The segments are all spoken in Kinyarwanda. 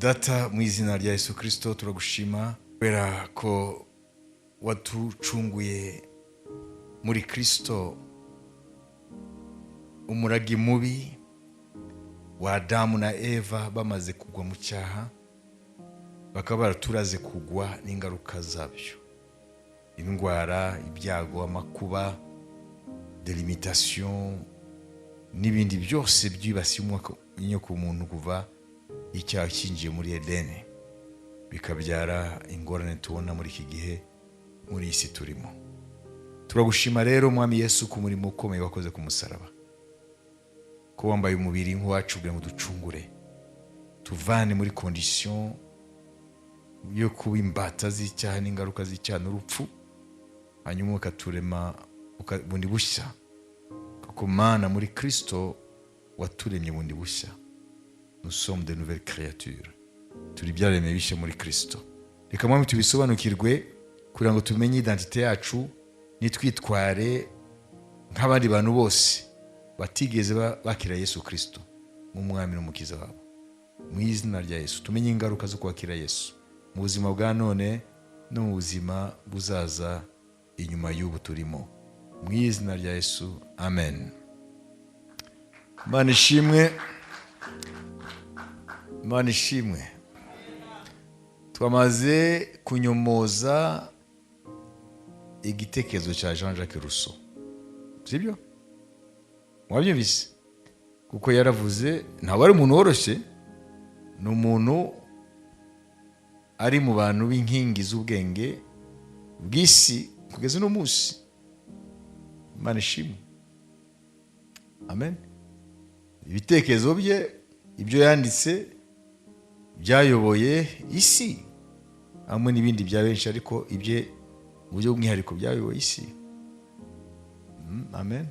Data, mu izina rya Yesu Kirisito, turagushima kubera ko watucunguye muri Kirisito umurage mubi wa Adamu na Eva bamaze kugwa mu cyaha, bakaba baraturaze kugwa n'ingaruka zabyo: indwara, ibyago, amakuba, des limitations n'ibindi byose byibasiye inyoko muntu kuva icyaha cyinjiye muri Edeni, bikabyara ingorane tubona muri iki gihe, muri iyi si turimo. Turagushima rero, Mwami Yesu, ku murimo ukomeye wakoze ku musaraba, ko wambaye umubiri nk'uwacu kugira ngo ducungure, tuvane muri condition yo kuba imbata z'icyaha n'ingaruka z'icyaha n'urupfu, hanyuma ukaturema bundi bushya, kuko Mana, muri Kristo waturemye bundi bushya. Nous sommes de nouvelles créatures, turi ibyaremwe bishya muri Kristo. Reka, Mwami, tubisobanukirwe kugira ngo tumenye identité yacu, nitwitware nk'abandi bantu bose batigeze bakira Yesu Kristo nk'umwami n'umukiza wabo. Mu izina rya Yesu, tumenye ingaruka zo kwakira Yesu mu buzima bwa none no mu buzima buzaza inyuma y'ubu turimo. Mu izina rya Yesu, amen. Imana ishimwe, Imana ishimwe. Twamaze kunyomoza igitekerezo cya Jean Jacques Rousseau, sibyo? Mwabyumvise? Kuko yaravuze, ntabwo ari umuntu woroshye, ni umuntu ari mu bantu b'inkingi z'ubwenge bw'isi kugeza uno munsi. Imana ishimwe, amen. Ibitekerezo bye, ibyo yanditse byayoboye isi hamwe n'ibindi bya benshi, ariko ibye mu buryo bw'umwihariko byayoboye isi. Amen.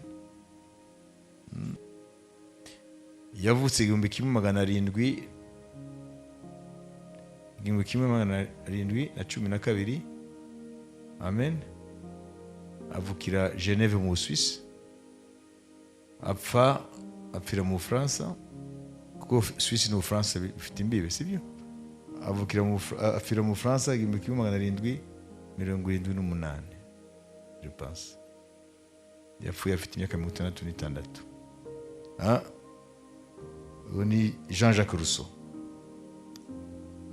Yavutse 1712, amen. Avukira Geneve mu Busuwisi, apfira mu Bufaransa, kuko Suisse n'Ubufaransa bifite imbibe, sibyo? Avukira mu Bufra- apfira mu Bufaransa 1778, je pense. Yapfuye afite imyaka 66. Ah, uwo ni Jean Jacques Rousseau.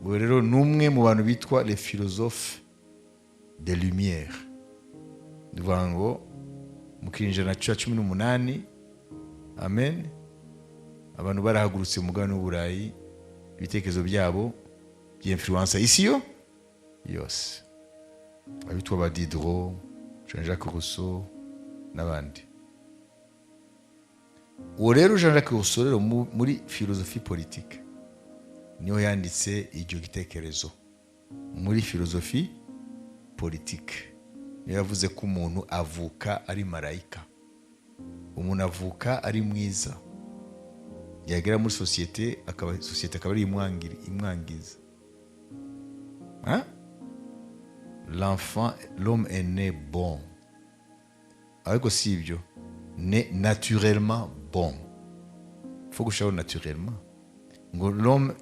Uwo rero ni umwe mu bantu bitwa les philosophes des Lumières, ni ukuvuga ngo mu kinyejana cya 18, amen, abantu barahagurutse mu mugabane w'Uburayi, ibitekerezo byabo by'influence isi yo yose, abitwa ba Diderot, Jean Jacques Rousseau n'abandi. Uwo rero Jean Jacques Rousseau rero muri philosophie politique niho yanditse icyo gitekerezo. Muri philosophie politique niyo yavuze ko umuntu avuka ari marayika, umuntu avuka ari mwiza, yagera muri sosiyete akaba, sosiyete akaba ari imwangiza. Hein? L'enfant, l'homme est né bon, ariko si ibyo, né naturellement bon, faut gushiraho naturellement, ngo l'homme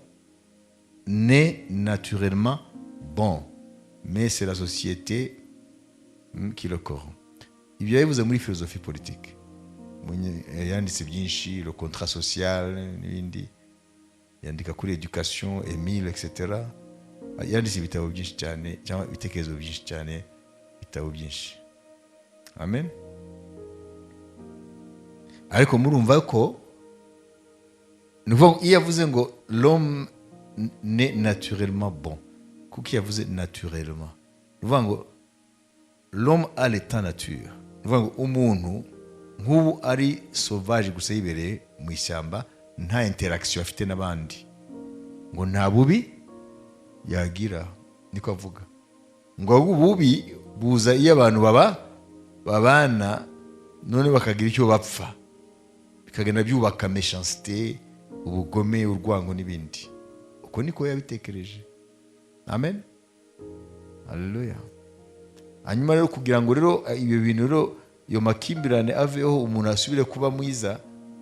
né naturellement bon, mais c'est la société qui le corrompt. Ibyo yabivuze muri philosophie politique. Yanditse byinshi, Le Contrat social n'ibindi, yandika kuri éducation, Emile, etc. Yanditse ibitabo byinshi cyane, cyangwa ibitekerezo byinshi cyane, ibitabo byinshi, amen. Ariko murumva ko ni ukuvuga ngo iyo yavuze ngo l'homme né naturellement bon, kuko iyo yavuze naturellement, ni ukuvuga ngo l'homme a l'état nature, ni ukuvuga ngo umuntu nk'ubu ari sauvage gusa, yibereye mu ishyamba, nta interaction afite n'abandi, ngo nta bubi yagira. Niko avuga, ngo ububi buza iyo abantu baba babana, none bakagira icyo bapfa, bikagenda byubaka méchanceté, ubugome, urwango n'ibindi. Uko niko yabitekereje, amen, haleluya. Hanyuma rero, kugira ngo rero ibyo bintu rero, iyo makimbirane aveho, umuntu asubire kuba mwiza,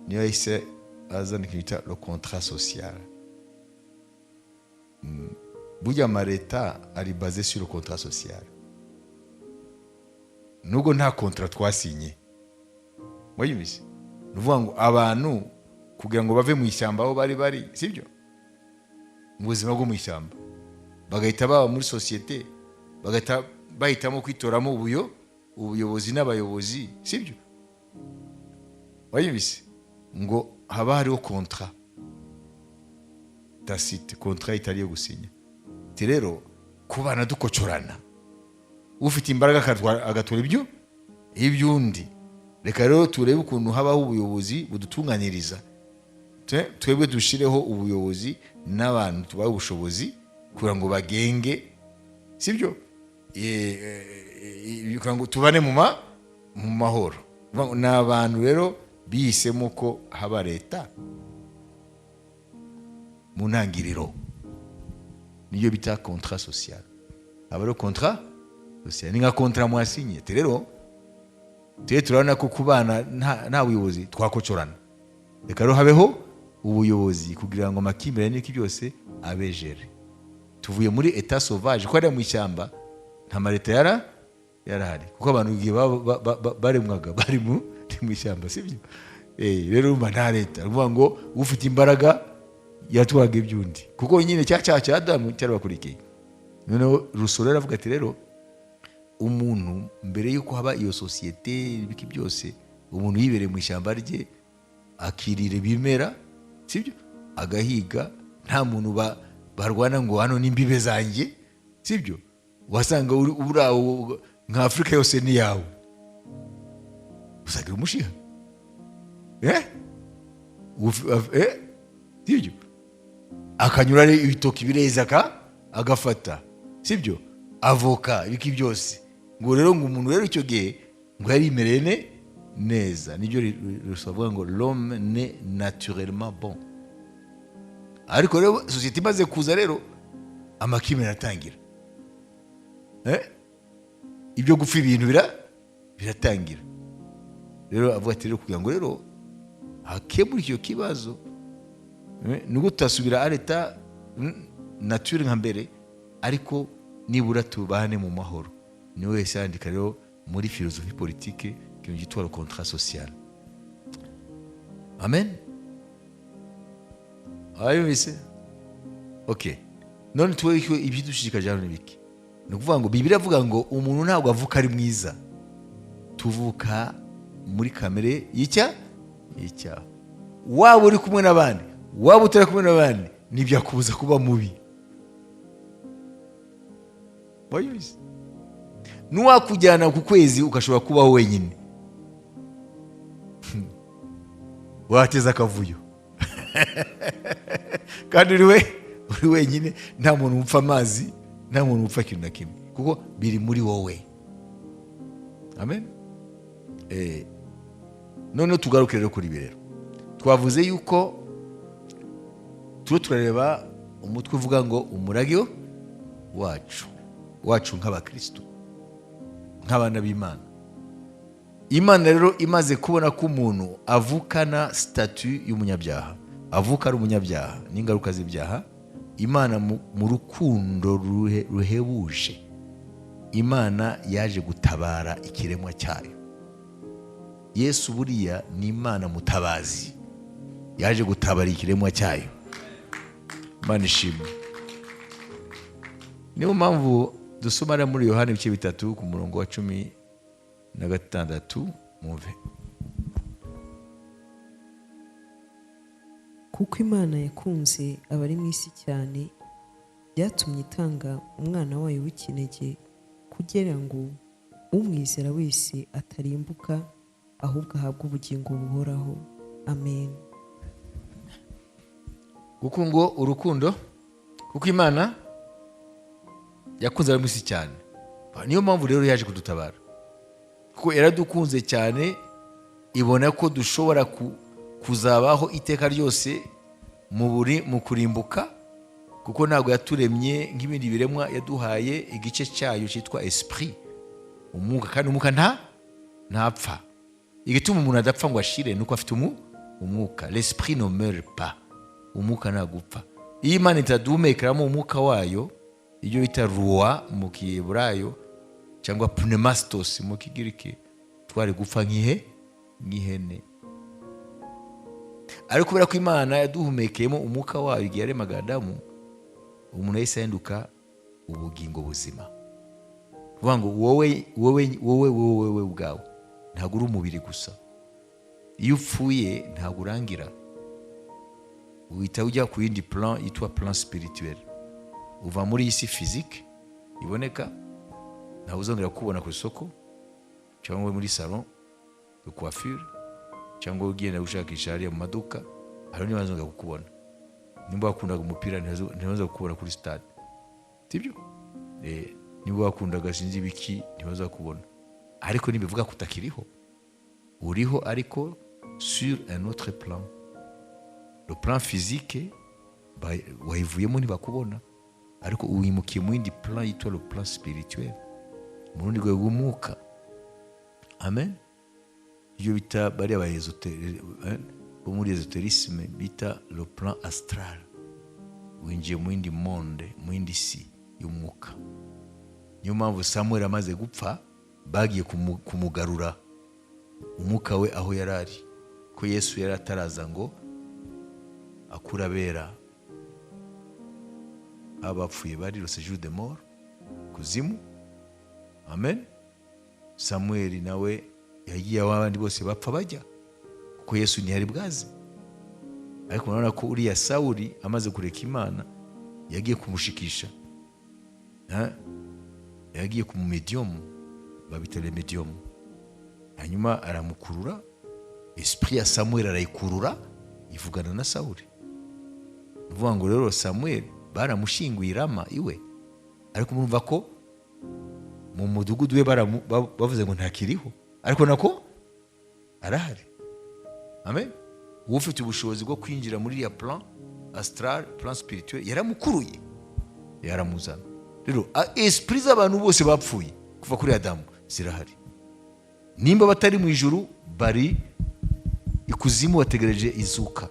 niyo yahise azana ikintu bita le contrat social. Burya amaleta ari basé sur le contrat social, nubwo nta contrat twasinye. Wayumvise? Ni ukuvuga ngo abantu kugira ngo bave mu ishyamba aho bari bari, sibyo, mu buzima bwo mu ishyamba, bagahita baba muri sosiyete, bagahita bahitamo kwitoramo ubuyobozi n'abayobozi, sibyo? Wayumvise? Ngo haba hariho contrat tacite, contrat itari iyo gusinya. Ati rero kubana dukocorana, ufite imbaraga agatora iby'undi. Reka rero turebe ukuntu habaho ubuyobozi budutunganiriza. Twebwe dushireho ubuyobozi n'abantu tubahe ubushobozi kugira ngo bagenge, sibyo, kugira ngo tubane mu mahoro. Ni abantu rero bihisemo ko haba leta mu ntangiriro, niyo bita contrat social. Aba rero contrat social ni nka contrat mwasinye. Ati rero tujye turabona ko kubana nta buyobozi twakocorana, reka rero habeho ubuyobozi kugira ngo amakimbirane n'iki byose abejere. Tuvuye muri état sauvage, ko hariya mu ishyamba nta maleta yarahari, kuko abantu igihe baremwaga bari mu ishyamba, sibyo? Rero urumva nta leta. Ni ukuvuga ngo ufite imbaraga yatwaga iby'undi, kuko nyine cya cyaha cya Adamu cyarabakurikiye. Noneho Rousseau rero aravuga ati rero umuntu mbere y'uko haba iyo sosiyete, ibiki byose, umuntu yibereye mu ishyamba rye, akirira ibimera, sibyo, agahiga, nta muntu barwana ngo hano n'imbibe zanjye, sibyo? Wasanga uri aho nka Afurika yose ni yawe, usagira umushiha, eh? Sibyo? Akanyura ari ibitoki bireza agafata, sibyo, avoka, ibiki byose. Ngo rero ngo umuntu rero icyo gihe ngo yari yimereye neza. Nibyo rusavuga ngo l'homme naît naturellement bon. Ariko rero sosiyete imaze kuza rero, amakimbirane aratangira, Ibyo gupfa ibintu biratangira. Rero avuga ati rero kugira ngo rero hakemure icyo kibazo, nubwo tutasubira à l'état nature nka mbere, ariko nibura tubane mu mahoro. Niwe wese yandika rero muri philosophie politique ikintu cyitwa le contrat social. Amen. Ayumvise? Okay, none tuwe ibyidushishikaje hano ni biki? Ni ukuvuga ngo Bibiliya avuga ngo umuntu ntabwo avuka ari mwiza, tuvuka muri kamere y'icyaha. Waba uri kumwe n'abandi, waba utari kumwe n'abandi, ntibyakubuza kuba mubi. Wayumvise? N'uwakujyana ku kwezi ugashobora kubaho wenyine, wateza akavuyo kandi uri wenyine, nta muntu upfa amazi, nta muntu upfa ikintu na kimwe, kuko biri muri wowe. Amen. Noneho tugaruke rero kuri ibi. Rero twavuze yuko turiho turareba umutwe uvuga ngo umurage wacu nk'abakristo, nk'abana b'Imana. Imana rero imaze kubona ko umuntu avukana statut y'umunyabyaha, avuka ari umunyabyaha n'ingaruka z'ibyaha, Imana mu rukundo ruhebuje, Imana yaje gutabara ikiremwa cyayo. Yesu buriya ni Imana mutabazi, yaje gutabara ikiremwa cyayo. Imana ishimwe. Niyo mpamvu dusoma hariya muri Yohani ibice 3 ku murongo wa 16, mwumve. Kuko Imana yakunze abari mu isi cyane, byatumye itanga umwana wayo w'ikinege, kugira ngo umwizera wese atarimbuka, ahubwo ahabwe ubugingo buhoraho. Amen. Kuko ngo urukundo, kuko Imana yakunze abari mu isi cyane. Niyo mpamvu rero yaje kudutabara, kuko yaradukunze cyane, ibona ko dushobora kuzabaho iteka ryose mu kurimbuka, kuko ntabwo yaturemye nk'ibindi biremwa, yaduhaye igice cyayo cyitwa esprit, umwuka, kandi umwuka ntapfa. Igituma umuntu adapfa ngo ashire ni uko afite umwuka. L'esprit ne meurt pas, umwuka ntagupfa. Iyo Imana itaduhumekeramo umwuka wayo Ibyo bita ruwa mu Kiheburayo cyangwa pneumastos mu Kigiriki, twari gupfa nk'ihene. Ariko kubera ko Imana yaduhumekeyemo umwuka wayo igihe yaremaga Adamu, umuntu yahise ahinduka ubugingo buzima. Kuvuga ngo wowe wowe wowe wowe wowe ubwawe ntabwo uri umubiri gusa. Iyo upfuye ntabwo urangira, uhita ujya ku yindi plan yitwa plan spirituel. Uva muri iyi si physique iboneka, ntabwo uzongera kukubona ku isoko cyangwa muri salon de coiffure cyangwa ugenda gushakisha hariya mu maduka, hari ntibazongera kukubona. Nimba wakundaga umupira, ntibazongera kukubona kuri stade, sibyo? Niba wakundaga sinzi ibiki, ntibazakubona. Ariko ntibivuga ko utakiriho, uriho, ariko sur un autre plan. Le plan physique wayivuyemo, ntibakubona, ariko wimukiye mu yindi plan yitwa le plan spirituel, mu rundi rwego rw'umwuka. Amen. Iyo bita bariya ba bo muri ésotérisme bita le plan astral, winjiye mu yindi monde, mu yindi si y'umwuka. Niyo mpamvu Samuel amaze gupfa bagiye kumugarura umwuka we aho yari ari, ko Yesu yari ataraza ngo akure abera abapfuye bari le séjour de mort, kuzimu. Amen. Samuel nawe yagiye aho abandi bose bapfa bajya, kuko Yesu ntiyari bwaze. Ariko murabona ko uriya Sawuli amaze kureka Imana yagiye kumushikisha. Ha? Yagiye ku médium, babita le médium, hanyuma aramukurura esprit ya Samuel, arayikurura ivugana na Sawuli. Ni ukuvuga ngo rero Samuel baramushyinguye i Rama iwe, ariko murumva ko mu mudugudu we bavuze ngo ntakiriho, ariko nako arahari. Amen. Uwo ufite ubushobozi bwo kwinjira muri iriya plan astral, plan spirituel, yaramukuruye, yaramuzana. Rero esprit z'abantu bose bapfuye kuva kuri Adamu zirahari. Nimba batari mu ijuru, bari ikuzimu bategereje izuka.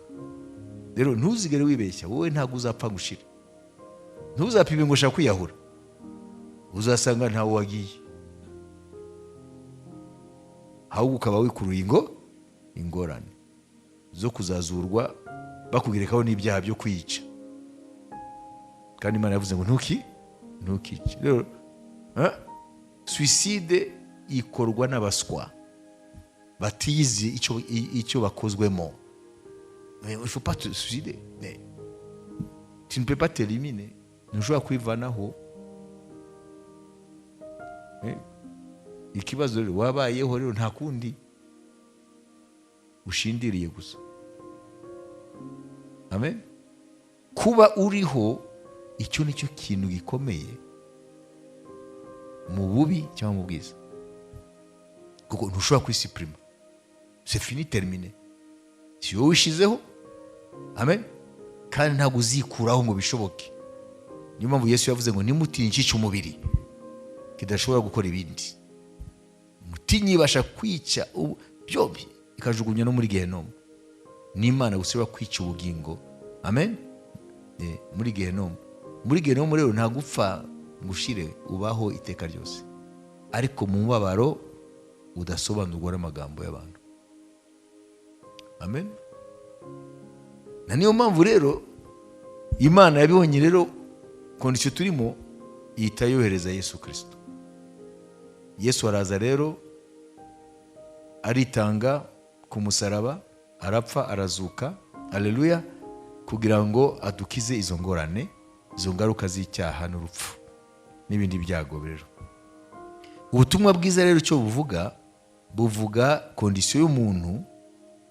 Rero ntuzigere wibeshya, wowe ntabwo uzapfa gushira. Ntuzapime ngo ushaka kwiyahura, uzasanga ntawe wagiye, ahubwo ukaba wikuruye ingorane zo kuzazurwa bakugerekaho n'ibyaha byo kwica, kandi Imana yavuze ngo ntukice. Rero suicide ikorwa n'abaswa batizi icyo bakozwemo. Mais il faut pas te suicider, mais tu ne peux pas t'éliminer, ntushobora kwivanaho. Ikibazo rero wabayeho, rero nta kundi, ushindiriye gusa. Amen. Kuba uriho, icyo ni cyo kintu gikomeye mu bubi cyangwa mu bwiza, kuko ntushobora kwisupprima. C'est fini, terminé, si wowe wishyizeho. Amen. Kandi ntabwo uzikuraho ngo bishoboke. Niyo mpamvu Yesu yavuze ngo nimutinye icyica umubiri kidashobora gukora ibindi, mutinye ibasha kwica byombi ikajugunya no muri gehenomu. Ni Imana gusa ishobora kwica ubugingo. Amen. Muri gehenomu. Muri gehenomu rero nta gupfa ngo ushire, ubaho iteka ryose, ariko mu mubabaro udasobanurwa n'amagambo y'abantu. Amen. Na niyo mpamvu rero Imana yabibonye rero condition turimo, ihita yohereza Yesu Kirisito. Yesu araza rero, aritanga ku musaraba, arapfa, arazuka, aleluya, kugira ngo adukize izo ngorane, izo ngaruka z'icyaha n'urupfu n'ibindi byago. Rero ubutumwa bwiza rero icyo buvuga, buvuga condition y'umuntu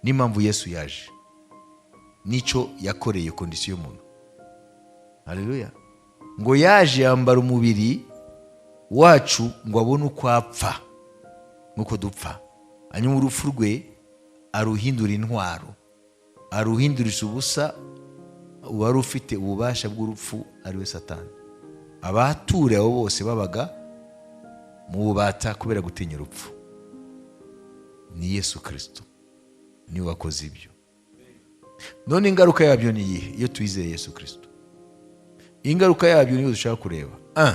n'impamvu Yesu yaje n'icyo yakoreye condition y'umuntu. Haleluya. Ngo yaje yambara umubiri wacu ngo abone uko apfa nk'uko dupfa, hanyuma urupfu rwe aruhindura intwaro, aruhindurisha ubusa uwari ufite ububasha bw'urupfu, ari we Satani. Abature abo bose babaga mu bubata kubera gutinya urupfu, ni Yesu Kirisito niwe wakoze ibyo. None ingaruka yabyo ni iyihe iyo twizeye Yesu Kirisito? Ingaruka yabyo niyo dushaka kureba. Un,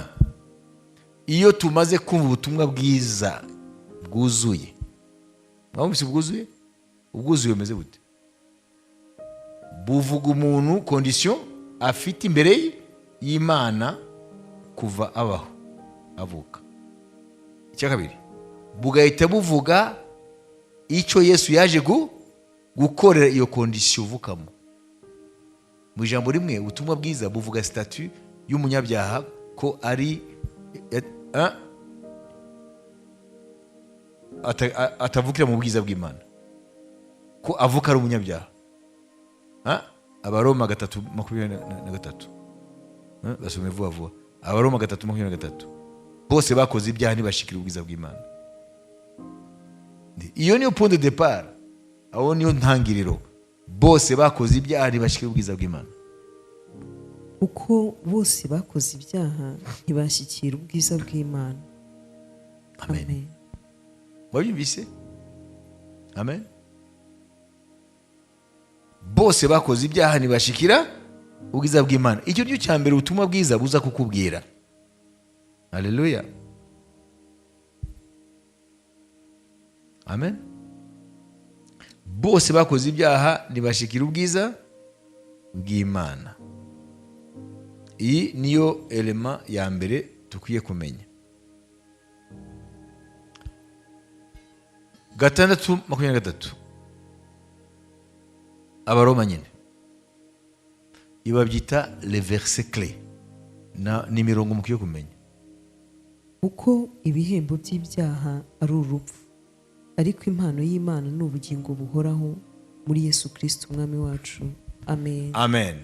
iyo tumaze kumva ubutumwa bwiza bwuzuye, mwumvise bwuzuye, ubwuzuye bumeze bute? Buvuga umuntu condition afite imbere y'Imana kuva abaho, avuka. Icya kabiri, bugahita buvuga icyo Yesu yaje gukorera iyo condition uvukamo. Mu ijambo rimwe, ubutumwa bwiza buvuga statut y'umunyabyaha ko ari atavukira mu bwiza bw'Imana, ko avuka ari umunyabyaha. Abaroma 3:23. Basome vuba vuba. Abaroma 3:23: bose bakoze ibyaha, ntibashikira ubwiza bw'Imana. Iyo niyo point de départ, aho niyo ntangiriro. Bose bakoze ibyaha, ntibashikira ubwiza bw'Imana. Kuko bose bakoze ibyaha, ntibashyikira ubwiza bw'Imana. Amen. Amen. Wabyumvise? Amen. Bose bakoze ibyaha, ntibashikira ubwiza bw'Imana. Icyo nicyo cya mbere ubutumwa bwiza buza kukubwira. Haleluya, amen. Bose bakoze ibyaha, ntibashikira ubwiza bw'Imana. Iyi niyo élément ya mbere dukwiye kumenya. 6:23, Abaroma nyine, ibi babyita le verset clé, ni imirongo mukwiye kumenya. Kuko ibihembo by'ibyaha ari urupfu, ariko impano y'Imana ni ubugingo buhoraho muri Yesu Kirisito Umwami wacu. Amen. Amen.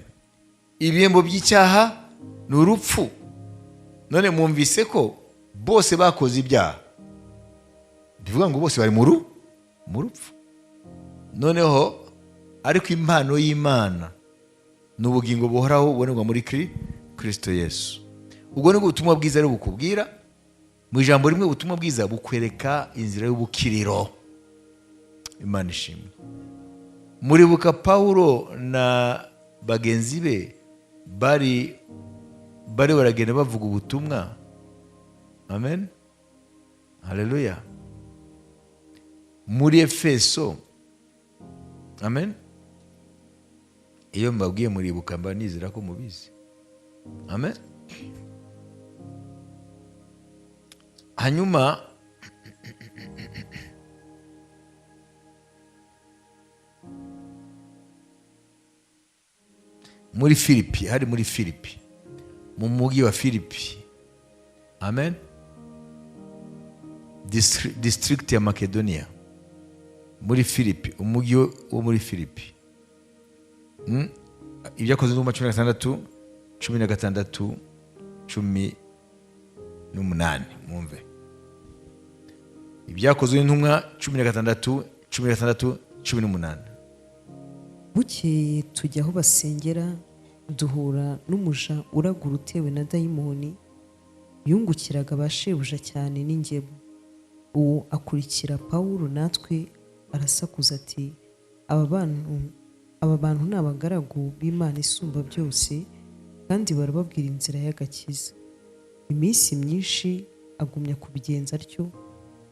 Ibihembo by'icyaha ni urupfu. None mwumvise ko bose bakoze ibyaha, bivuga ngo bose bari mu rupfu. Noneho ariko impano y'Imana ni ubugingo buhoraho bubonerwa muri Kirisito Yesu. Ubwo ni ubutumwa bwiza rero bukubwira. Mu ijambo rimwe, ubutumwa bwiza bukwereka inzira y'ubukiriro. Imana ishimwe. Muribuka Pawulo na bagenzi be bari baragenda bavuga ubutumwa. Amen, haleluya. Muri Efeso, amen. Iyo mbabwiye muribuka, mba nizera ko mubizi. Amen. Hanyuma muri Filipi, hari muri Filipi, mu mujyi wa Filipi, amen, district ya Makedonia, muri Filipi, umujyi wo muri Filipi. Ibyakozwe n'intumwa 16, 16, 18. Mwumve Ibyakozwe n'Intumwa 16, 16, 18. Bukeye tujya aho basengera, duhura n'umuja uragura utewe na dayimoni, yungukiraga ba shebuja cyane n'ingemu. Uwo akurikira Pawulo natwe, arasakuza ati: "Aba bantu ni abagaragu b'Imana Isumba byose, kandi barababwira inzira y'agakiza." Iminsi myinshi agumya kubigenza atyo.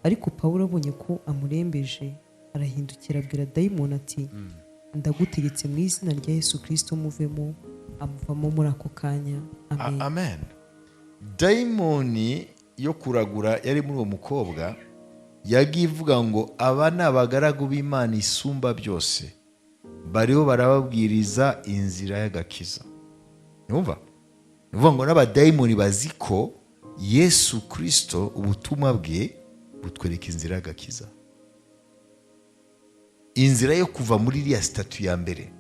Ariko Pawulo abonye ko amurembeje, arahindukira abwira dayimoni ati: "Ndagutegetse mu izina rya Yesu Kirisito, muvemo." Amuvamo muri ako kanya. Amen. Amen. Dayimoni yo kuragura yari muri uwo mukobwa yagiye ivuga ngo: "Aba ni abagaragu b'Imana Isumba byose, bariho barababwiriza inzira y'agakiza." Numva ni ukuvuga ngo n'abadayimoni bazi ko Yesu Kirisito, ubutumwa bwe butwereka inzira y'agakiza, inzira yo kuva muri iriya statut ya mbere,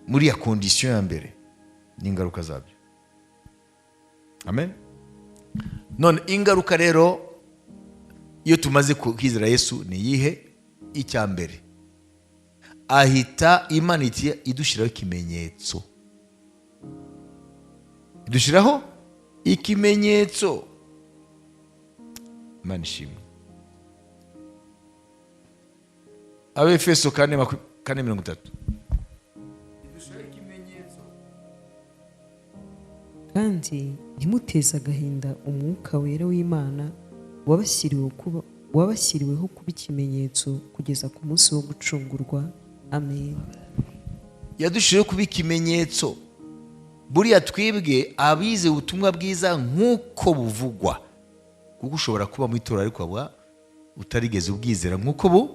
muri ya condition ya mbere n'ingaruka zabyo. Amen. None ingaruka rero iyo tumaze kwizera Yesu ni iyihe? Icya mbere, ahita Imana idushyiraho ikimenyetso, idushyiraho ikimenyetso. Imana ishimwe. Abefeso 4:30. Idushyiraho ikimenyetso. Kandi ntimuteze agahinda umwuka wera w'Imana wabashyiriweho kuba ikimenyetso kugeza ku munsi wo gucungurwa. Amen. Yadushyiriweho kuba ikimenyetso. Buriya twibwe abize ubutumwa bwiza nk'uko buvugwa, kuko ushobora kuba mu itorero ariko waba utarigeze ubwizera nk'uko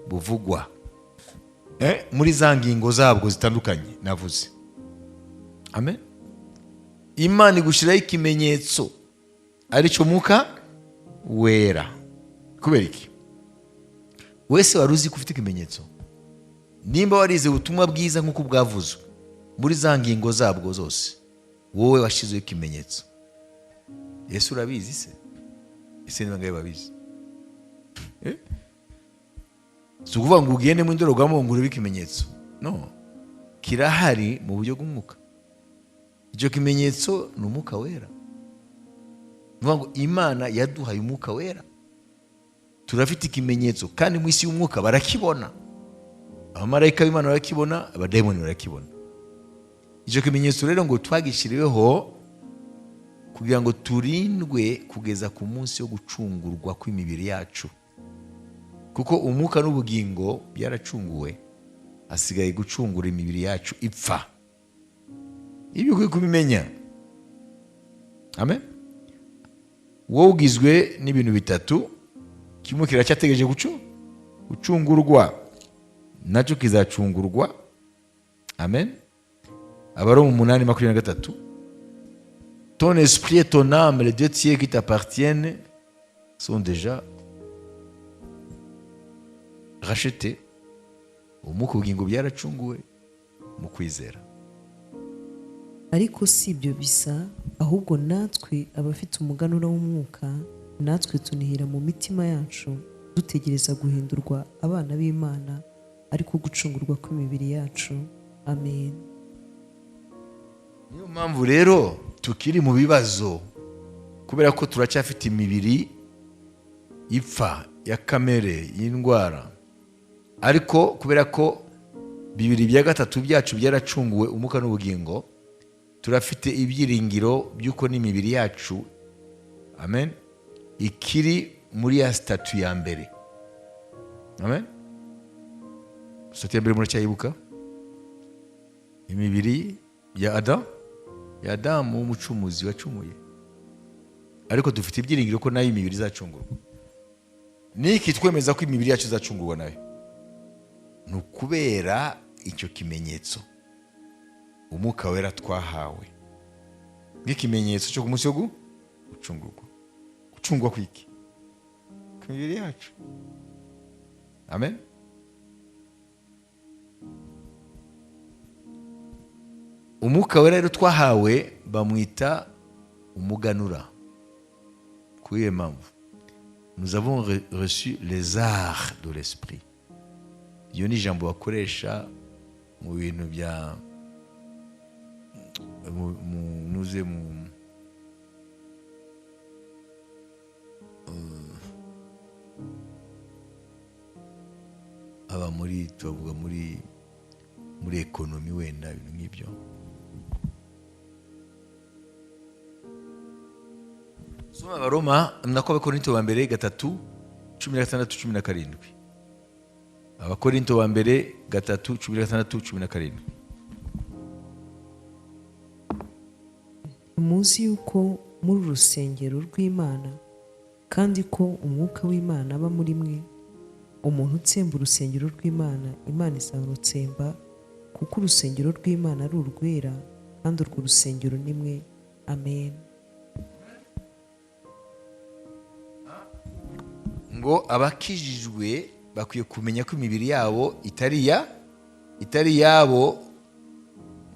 buvugwa muri za ngingo zabwo zitandukanye navuze. Amen. Imana igushyiraho ikimenyetso aricyo mwuka wera. Kubera iki? Wese wari uzi ko ufite ikimenyetso. Nimba warize ubutumwa bwiza nk'uko bwavuzwe muri za ngingo zabwo zose, wowe washyizeho ikimenyetso. Yesu urabizi se? Ese niba ngayo babizi? Si ukuvuga ngo ugende mu ndorerwamo ngo urebe ikimenyetso. No, kirahari mu buryo bw'umwuka. Icyo kimenyetso ni umwuka wera. Ni ukuvuga ngo Imana yaduhaye umwuka wera, turafite ikimenyetso, kandi mu isi y'umwuka barakibona, abamarayika b'Imana barakibona, abadayimoni barakibona. Icyo kimenyetso rero ngo twagishyiriweho kugira ngo turindwe kugeza ku munsi wo gucungurwa kw'imibiri yacu, kuko umwuka n'ubugingo byaracunguwe, hasigaye gucungura imibiri yacu ipfa. Ibi ukwiye kubimenya. Amen. Wowe ugizwe n'ibintu bitatu, kimwe kiracyategereje gucungurwa, nacyo kizacungurwa. Amen. Abaroma 8:23, ton esprit et ton âme, les deux tiers qui t'appartiennent, sont déjà rachetés. Umwuka ubugingo byaracunguwe mu kwizera. Ariko si ibyo bisa, ahubwo natwe abafite umuganura w'umwuka, natwe tunihira mu mitima yacu dutegereza guhindurwa abana b'Imana, ariko gucungurwa kw'imibiri yacu. Amen. Niyo mpamvu rero tukiri mu bibazo, kubera ko turacyafite imibiri ipfa ya kamere y'indwara, ariko kubera ko 2/3 byacu byaracunguwe umwuka n'ubugingo, turafite ibyiringiro by'uko n'imibiri yacu, amen, ikiri muri ya statut ya mbere. Amen. Statut ya mbere muracyayibuka? Imibiri ya Adamu, ya Adamu w'umucumuzi wacumuye, ariko dufite ibyiringiro ko nayo imibiri izacungurwa. Niki twemeza ko imibiri yacu izacungurwa nayo? Ni ukubera icyo kimenyetso umwuka wera twahawe nk'ikimenyetso cyo ku munsi wo gucungurwa. Gucungwa kwiki? Ku mibiri yacu. Amen. Umwuka wera rero twahawe bamwita umuganura. Kuri iyo mpamvu nous avons reçu les arts de l'esprit. Iyo ni ijambo bakoresha mu bintu bya nuze mu aba muri tubavuga muri ekonomi wenda ibintu nk'ibyo. Soma Abaroma nako Abakorinto ba mbere 3:16-17. Abakorinto ba mbere 3:16-17. Muzi yuko muri urusengero rw'Imana, kandi ko umwuka w'Imana aba muri mwe. Umuntu utsemba urusengero rw'Imana, Imana izarutsemba, kuko urusengero rw'Imana ari urwera, kandi urwo rusengero ni mwe. Amen. Ngo abakijijwe bakwiye kumenya ko imibiri yabo itari yabo,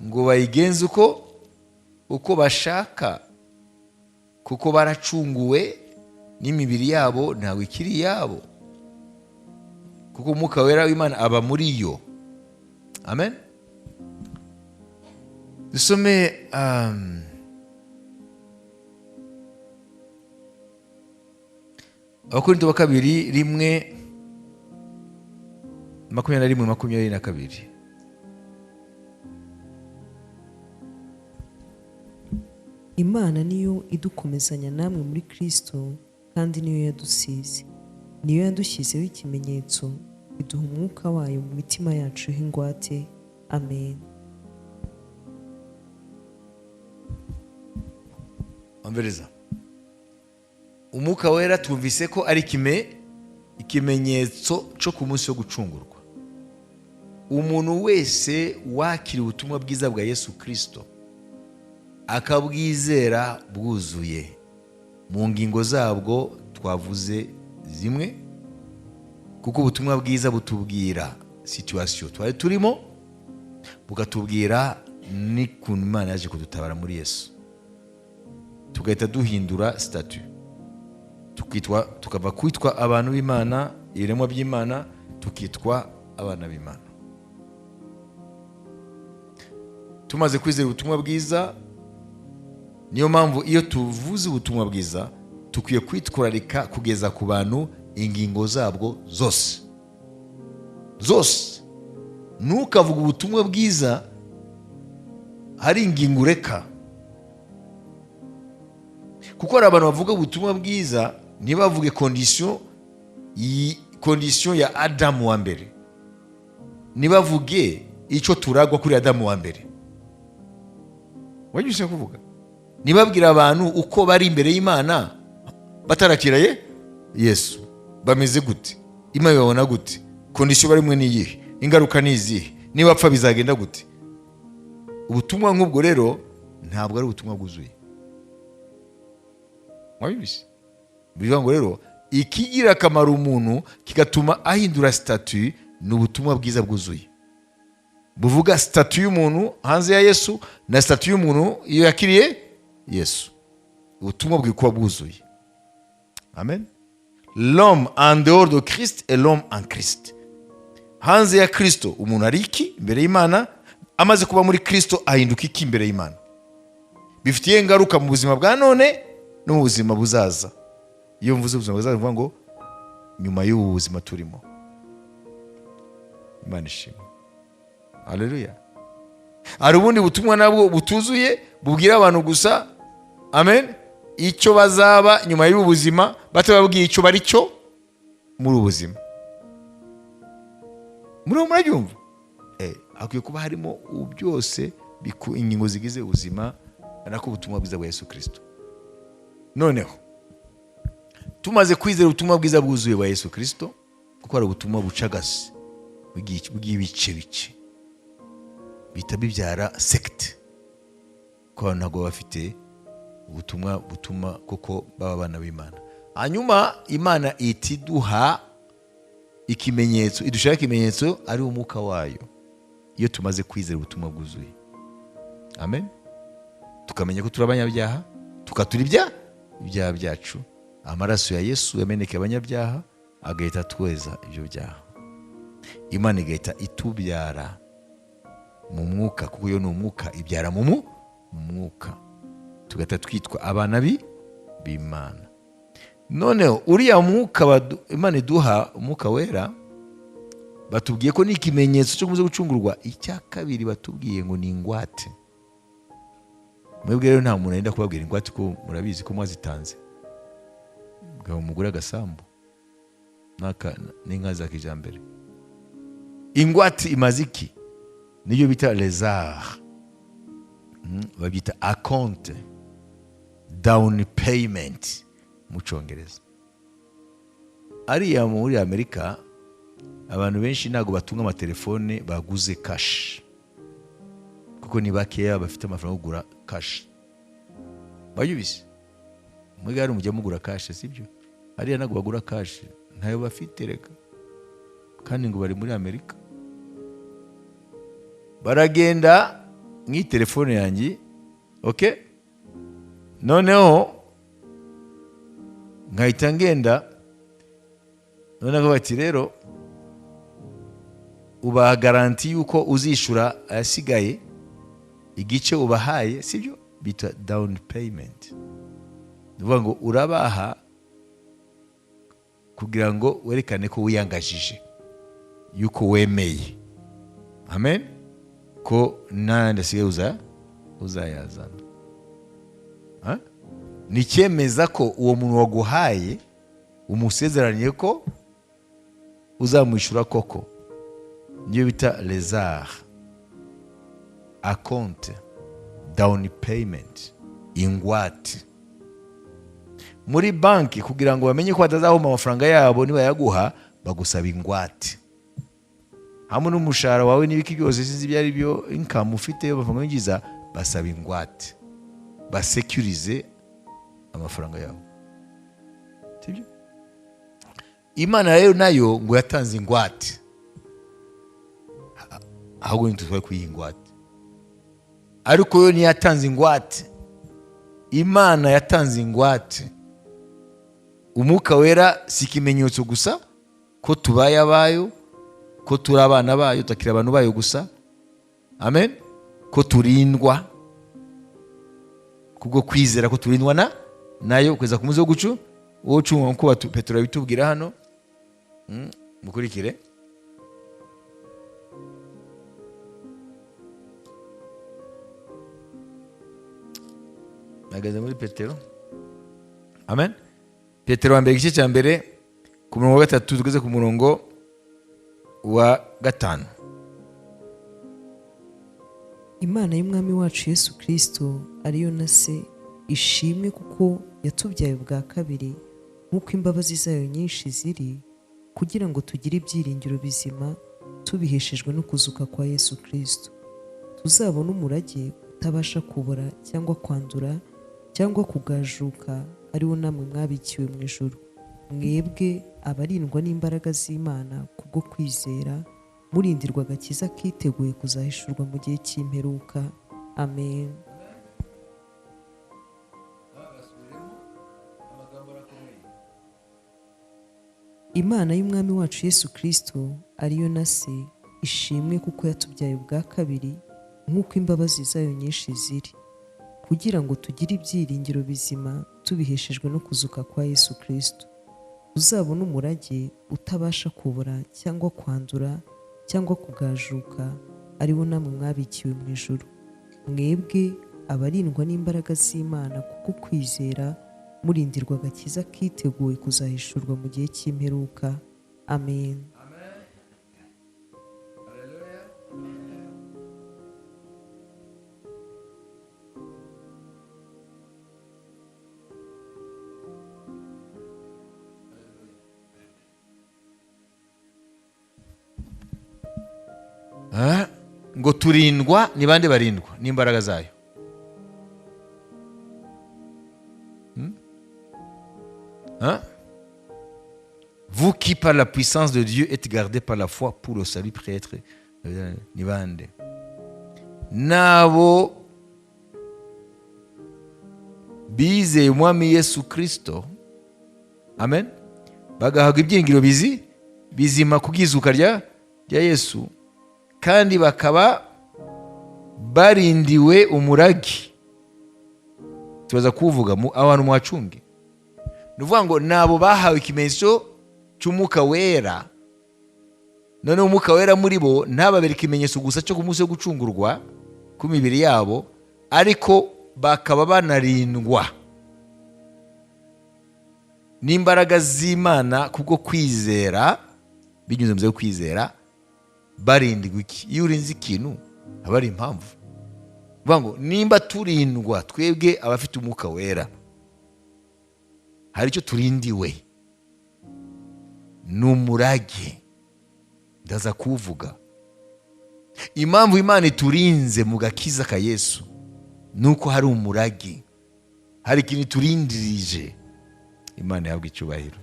ngo bayigenze uko bashaka, kuko baracunguwe n'imibiri yabo ntabwo ikiri yabo, kuko umwuka wera w'Imana aba muri yo. Amen. Dusome Abakorinto ba kabiri 1:21-22. Imana niyo idukomezanya namwe muri Kristo, kandi niyo yadusize, niyo yadushyizeho ikimenyetso, iduha umwuka wayo mu mitima yacu h'ingwate. Amen. Amvereza. Umwuka wera twumvise ko ari ikimenyetso cyo ku munsi wo gucungurwa. Umuntu wese wakira ubutumwa bwiza bwa Yesu Kristo akabwizera bwuzuye mu ngingo zabwo twavuze zimwe, kuko ubutumwa bwiza butubwira situation twari turimo, bukatubwira n'ukuntu Imana yaje kudutabara muri Yesu, tugahita duhindura statut, tukitwa, tukava kwitwa abantu b'Imana, ibiremwa by'Imana, tukitwa abana b'Imana. Tumaze kwizera ubutumwa bwiza, niyo mpamvu iyo tuvuze ubutumwa bwiza tukwiye kwitwararika kugeza ku bantu ingingo zabwo zose zose. Ntukavuge ubutumwa bwiza hari ingingo ureka, kuko hari abantu bavuga ubutumwa bwiza ntibavuge condition ya Adamu wa mbere, ntibavuge icyo turagwa kuri Adamu wa mbere. Wajya kuvuga ntibabwira abantu uko bari imbere y'Imana batarakira Yesu, bameze gute, Imana ibabona gute, condition barimwe ni iyihe, ingaruka ni izihe, niba bapfa bizagenda gute. Ubutumwa nk'ubwo rero ntabwo ari ubutumwa bwuzuye. Mwabibise? Bivuga ngo rero ikigira akamaro umuntu kigatuma ahindura statut ni ubutumwa bwiza bwuzuye, buvuga statut y'umuntu hanze ya Yesu na statut y'umuntu iyo yakiriye Yesu. Ubutumwa bwiza kuba bwuzuye. Amen. L'homme en dehors de Christ et l'homme en Christ. Hanze ya Kristo umuntu ari iki imbere y'Imana, amaze kuba muri Kristo ahinduka iki imbere y'Imana. Bifitiye ingaruka mu buzima bwa none no mu buzima buzaza. Iyo mvuze ubuzima buzaza mvuga ngo nyuma y'ubu buzima turimo. Imana ishimwe. Haleluya. Hari ubundi butumwa nabwo butuzuye bubwira abantu gusa, amen, icyo bazaba nyuma y'ubu buzima, batababwiye icyo bari cyo muri ubu buzima. Muri ubu murabyumva? Hakwiye kuba harimo byose ingingo zigize ubuzima nako ubutumwa bwiza bwa Yesu Kristo. Noneho tumaze kwizera ubutumwa bwiza bwuzuye bwa Yesu Kristo, kuko hari ubutumwa bucagase bw'ibice bice bihita bibyara secte, ko abantu ntabwo bafite ubutumwa butuma koko baba abana b'Imana. Hanyuma Imana itiduha ikimenyetso, idushaka ikimenyetso ari umwuka wayo iyo tumaze kwizera ubutumwa bwuzuye. Amen. Tukamenya ko turi abanyabyaha, tukatura ibyaha byacu, amaraso ya Yesu yamenekeye abanyabyaha agahita atweza ibyo byaha. Imana igahita itubyara mu mwuka, kuko iyo ni umwuka ibyara mu mwuka, tugahita twitwa abana b'Imana. Noneho uriya mwuka Imana iduha, umwuka wera, batubwiye ko ni ikimenyetso cyo kuza gucungurwa. Icya kabiri batubwiye ngo ni ingwate. Mwebwe rero nta muntu yenda kubabwira ingwate, ko murabizi ko mwazitanze ngo mugure agasambu n'inka za kijambere. Ingwate imaze iki? Niyo bita les arts, babyita acompte, down payment mu Cyongereza. Ariya muri Amerika abantu benshi ntabwo batunga amatelefone baguze cash, kuko ni bakeya bafite amafaranga yo kugura cash. Bayubise muri gare mujya mugura cash, sibyo? Ariya ntabwo bagura cash, ntayo bafite reka, kandi ngo bari muri Amerika. Baragenda nk'iyi telefone yanjye, okay, noneho nkahita ngenda, noneho bati rero ubaha garantie yuko uzishura ayasigaye, igice ubahaye, sibyo bita down payment. Ni ukuvuga ngo urabaha kugira ngo werekane ko wiyangajije, yuko wemeye, amen, ko n'ayandi asigaye uzayazana. Ni icyemeza ko uwo muntu waguhaye umusezeraniye ko uzamwishyura koko. Niyo bita rezar, acompte, down payment, ingwate. Muri banki kugira ngo bamenye ko batazahoma amafaranga yabo nibayaguha, bagusaba ingwate hamwe n'umushahara wawe n'ibiki byose, sinzi ibyo ari byo, income ufite, amafaranga winjiza, basaba ingwate basekurize amafaranga yabo, sibyo? Imana rero nayo ngo yatanze ingwate, ahubwo ntitutwaye kuyiha ingwate, ariko yo ntiyatanze ingwate. Imana yatanze ingwate. Umwuka Wera si ikimenyetso gusa ko tubaye abayo, ko turi abana bayo, tutakiri abantu bayo gusa, amen, ko turindwa kubwo kwizera, ko turindwa na nayo kugeza ku munsi wo gucu wo gucungwa, nk'uko Petero abitubwira hano. Mukurikire. Nageze muri Petero, amen. Petero wa mbere, igice cya mbere, ku murongo wa 3 tugeze ku murongo wa 5. Imana y'Umwami wacu Yesu Kristo ariyo na se ishimwe, kuko yatubyaye ubwa kabiri nk'uko imbabazi zayo nyinshi ziri, kugira ngo tugire ibyiringiro bizima tubiheshejwe no kuzuka kwa Yesu Kristo, tuzabone umurage utabasha kubora cyangwa kwandura cyangwa kugajuka, ariwo namwe mwabikiwe mu ijuru, mwebwe abarindwa n'imbaraga z'Imana kubwo kwizera, murindirwa agakiza kiteguye kuzahishurwa mu gihe cy'imperuka. Amen. Imana y'Umwami wacu Yesu Kristo ariyo na se ishimwe, kuko yatubyaye ubwa kabiri nk'uko imbabazi zayo nyinshi ziri, kugira ngo tugire ibyiringiro bizima tubiheshejwe no kuzuka kwa Yesu Kristo, uzabone umurage utabasha kubora cyangwa kwandura cyangwa kugajuka, ariwo namwe mwabikiwe mu ijuru, mwebwe abarindwa n'imbaraga z'Imana kubwo kwizera, murindirwa agakiza kiteguye kuzahishurwa mu gihe cy'imperuka. Amen. Ngo turindwa ni bande? Barindwa n'imbaraga zayo. Vous qui par la puissance de Dieu êtes gardés par la foi pour le salut prêtre, ni bande? Nabo bizeye Umwami Yesu Kristo, amen, bagahabwa ibyiringiro bizima kubw'izuka rya Yesu, kandi bakaba barindiwe umurage. Tubaza kuvuga abantu muhacunge. Ni ukuvuga ngo nabo bahawe ikimenyetso cy'Umwuka Wera, none Umwuka Wera muri bo ntababere ikimenyetso gusa cyo ku munsi wo gucungurwa ku mibiri yabo, ariko bakaba banarindwa n'imbaraga z'Imana kubwo kwizera, binyuze mu kwizera. Barindwa iki? Iyo urinze ikintu haba hari impamvu. Bivuga ngo nimba turindwa twebwe abafite Umwuka Wera, hari icyo turindiwe, ni umurage. Ndaza kuvuga impamvu Imana iturinze mu gakiza ka Yesu, nuko hari umurage, hari ikintu turindirije. Imana ihabwe icyubahiro.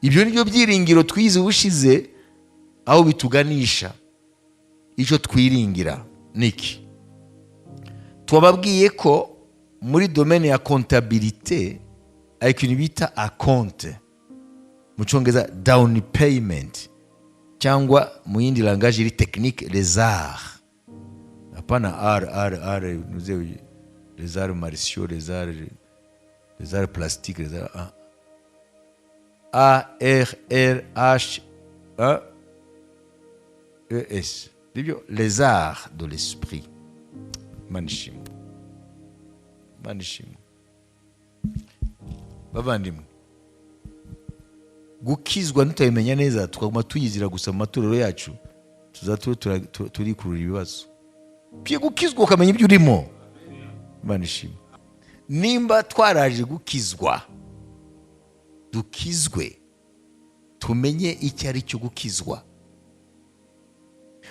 Ibyo ni byo byiringiro twize ubushize, aho bituganisha. Icyo twiringira niki? Twababwiye ko muri domaine ya comptabilité hari ikintu bita acompte, mu cyongereza down payment, cyangwa mu yindi langage iri technique les arts. Hapana r r r, les arts martiaux, les arts plastiques, les arts A R R H A E S, les arts de l'esprit. Imana ishimwe, Imana ishimwe. Bavandimwe, gukizwa ntitubimenya neza tukaguma tuyizira gusa mu matorero yacu, tuzatube turikurura ibibazo. Ukwiye gukizwa ukamenya ibyo urimo. Imana ishimwe. Nimba twaraje gukizwa, dukizwe tumenye icyo ari cyo gukizwa.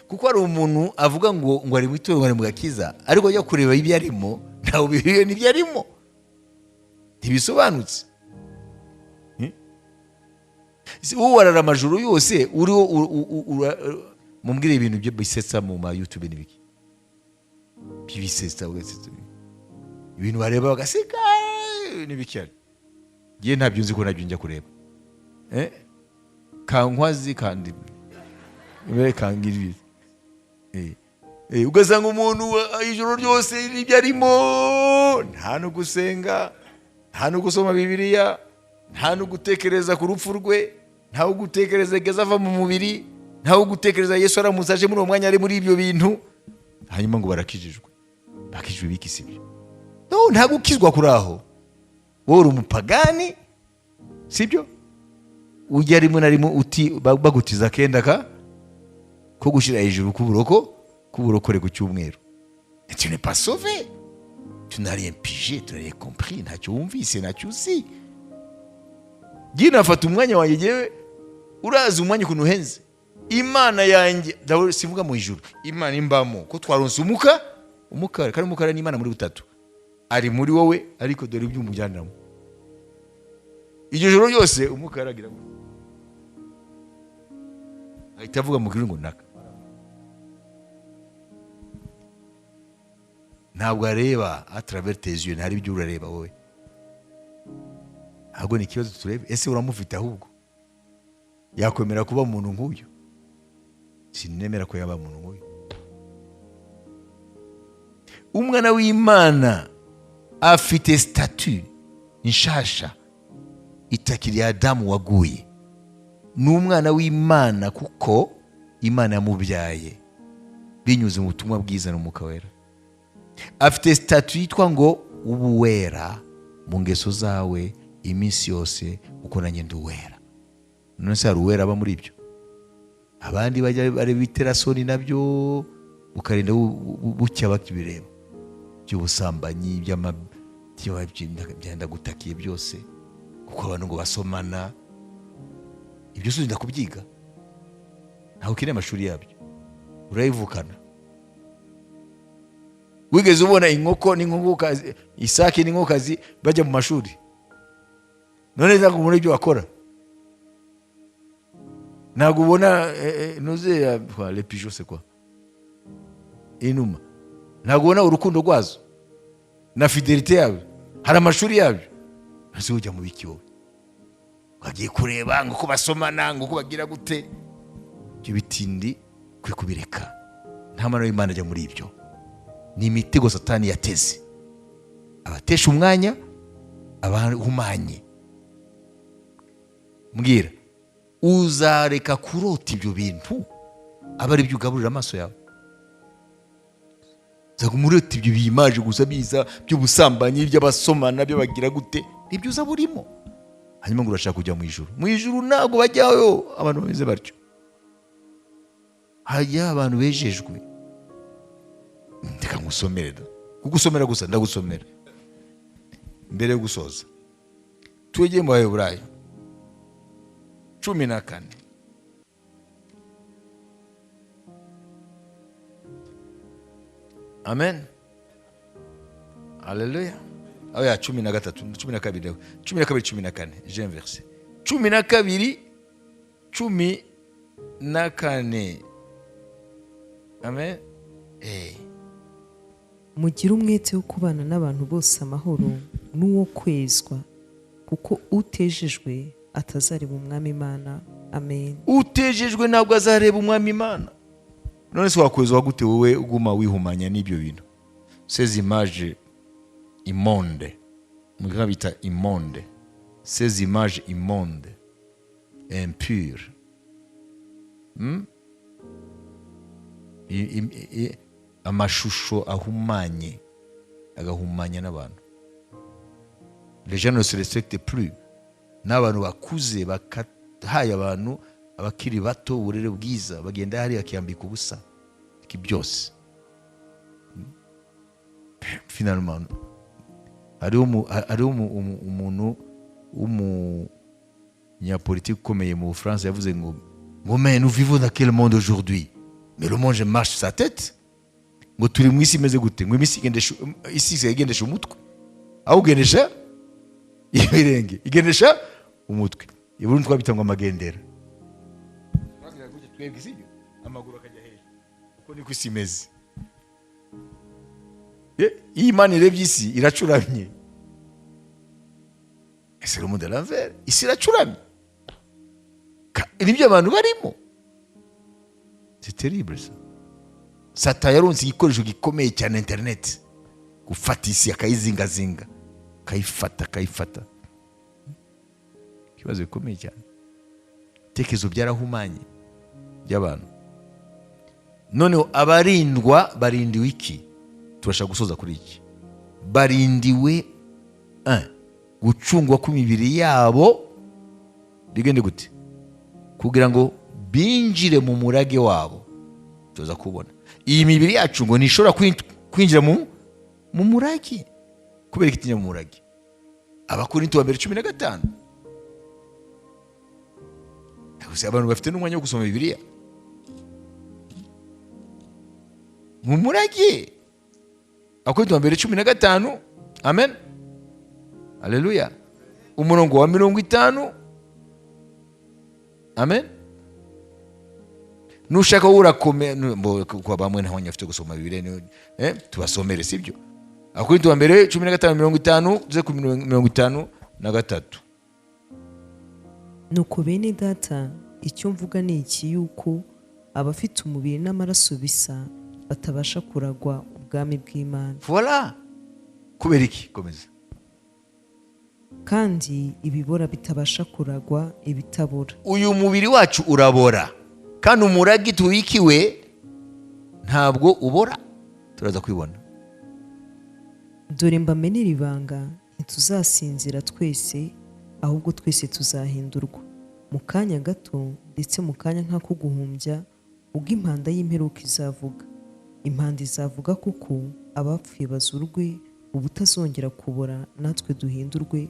Kuko hari umuntu avuga ngo ngo ari mu itorero, ngo ari mu gakiza, ariko ajya kureba ibyo arimo ntawe bihuriye n'ibyo arimo, ntibisobanutse. Wowe warara amajoro yose uriho mumbwire ibintu byo bisetsa mu ma YouTube n'ibiki bibisetsa, ugasetsa ibintu bareba bagaseka n'ibiki. Ngiye ntabyo nzi ko nabyo njya kureba kankwazi kandi kangirira ugasanga umuntu ijoro ryose n'ibyo arimo, nta no gusenga, nta no gusoma Bibiliya, nta no gutekereza ku rupfu rwe, nta no gutekereza igeze ava mu mubiri, nta no gutekereza Yesu aramutse aje muri uwo mwanya ari muri ibyo bintu, hanyuma ngo barakijijwe. Bakijijwe biki? Si byo. No, nta gukizwa kuri aho. Wowe uri umupagani, sibyo? Ujya rimwe na rimwe uti bagutiza akenda ka ko gushyira hejuru k'uburoko k'uburokore ku cyumweru. Tu n'es pas sauvé, tu n'as rien pigé, tu n'as rien compris, ntacyo wumvise, ntacyo uzi. Ngiye nafata umwanya wanjye, ngewe urazi umwanya ukuntu uhenze. Imana yanjye, sivuga mu ijuru, Imana imbamo ko twaronse umuka umukara, kandi umukara ni Imana muri butatu, ari muri wowe, ariko dore ibyo umujyanamo iryo joro ryose umukara agira ngo ahita avuga mu ngo naka. Ntabwo areba à travers tes yeux, ntari ibyo urareba wowe. Ahubwo ni ikibazo turebe, ese uramufite? Ahubwo yakwemera kuba umuntu nk'uyu? Sinemera ko yaba umuntu nk'uyu. Umwana w'Imana afite statut nshasha itakiri Adamu waguye. Ni umwana w'Imana kuko Imana yamubyaye binyuze mu butumwa bwiza n'Umwuka Wera. Afite statut yitwa ngo ubuwera mu ngeso zawe iminsi yose, uko nanjye ndi uwera. None se hari uwera aba muri ibyo? Abandi bajya bareba iterasoni nabyo ukarinda bucya bakibireba, by'ubusambanyi, byenda gutakiye byose, kuko abantu ngo basomana. Ibyo si kubyiga, ntawe ukeneye amashuri yabyo, urayivukana. Wigeze ubona inkoko n'inkokokazi, isake n'inkokokazi bajya mu mashuri? None ntabwo ubona ibyo bakora, ntabwo ubona nuze le pigeon c'est quoi, inuma, ntabwo ubona urukundo rwazo na fidelité yabyo. Hari amashuri yabyo. Ese ujya mu biki wowe? Wagiye kureba ngo uko basomana, ngo uko bagira gute? Ibyo bitindi kwe kubireka. Nta mwana w'Imana ajya muri ibyo. Ni imitego Satani yateze, abatesha umwanya, abahumanye. Mbwira, uzareka kurota ibyo bintu aba ari byo ugaburira amaso yawe? Uzaguma urota ibyo bimaje gusa biza by'ubusambanyi, by'abasomana, by'abagira gute, nibyo uza burimo. Hanyuma ngo urashaka kujya mu ijuru. Mu ijuru ntabwo bajyayo abantu bameze batyo, hajya abantu bejejwe. Reka ngusomere da, kugusomera gusa ndagusomera mbere yo gusoza. Tujye mu Baheburayo 14. Amen, haleluya. Oya, 13, 12, 12, 14, j'ai inversé. 12, 14. Amen. Mugire umwete wo kubana n'abantu bose amahoro n'uwo kwezwa, kuko utejejwe atazareba umwami Imana. Amen. Utejejwe ntabwo azareba umwami Imana. None se wakwezwa gute wowe uguma wihumanya n'ibyo bintu? Ces images immondes, mugabo bita immonde, ces images immondes, impures. Amashusho ahumanye, agahumanya n'abantu. Les gens ne se respectent plus. N'abantu bakuze bakahaye abantu abakiri bato uburere bwiza, bagenda hariya akiyambika ubusa iki byose. Finalement hariho umuntu w'umunyapolitiki ukomeye mu Bufaransa yavuze ngo mais nous vivons dans quel monde aujourd'hui? Mais le monde marche sa tête. Ngo turi mu isi imeze gute? Ngo isi igendesha, isi igendesha umutwe, aho ugendesha ibirenge igendesha umutwe. I Burundi twabita ngo amagendera, twebwe sibyo, amaguru akajya hejuru. Uko niko isi imeze. Iyo Imana irebye isi iracuramye. C'est le monde à l'envers, isi iracuramye. Nibyo abantu barimo, c'est terrible ça. Satan yaronse igikoresho gikomeye cyane, internet, gufata isi akayizingazinga, akayifata, akayifata. Ikibazo gikomeye cyane, ibitekerezo byarahumanye by'abantu. Noneho abarindwa barindiwe iki? Turashaka gusoza kuri iki. Barindiwe un, gucungwa kw'imibiri yabo. Bigende gute? Kugira ngo binjire mu murage wabo. Tuza kubona iyi mibiri yacu ngo ntishobora kwinjira mu murage. Kubera itinjira mu murage? Abakorinto wa mbere 15. Gusa abantu bafite n'umwanya wo gusoma Bibiliya mu murage. Abakorinto wa mbere 15, amen, aleluya, umurongo wa 50, amen. Nushaka wowe urakome kwa bamwe nta mwanya bafite gusoma Bibiliya, tubasomere sibyo? Abakorinto wa mbere 15 50 tuze ku 53. Nuko bene data, icyo mvuga ni iki, yuko abafite umubiri n'amaraso bisa batabasha kuragwa ubwami bw'Imana. Voilà. Kubera iki? Komeza. Kandi ibibora bitabasha kuragwa ibitabora. Uyu mubiri wacu urabora, kandi umurage tubikiwe ntabwo ubora, turaza kwibona. Dore mbamenera ibanga, ntituzasinzira twese, ahubwo twese tuzahindurwa mu kanya gato, ndetse mu kanya nk'ako guhumbya, ubwo impanda y'imperuka izavuga. Impanda izavuga, kuko abapfuye bazurwe ubutazongera kubora, natwe duhindurwe,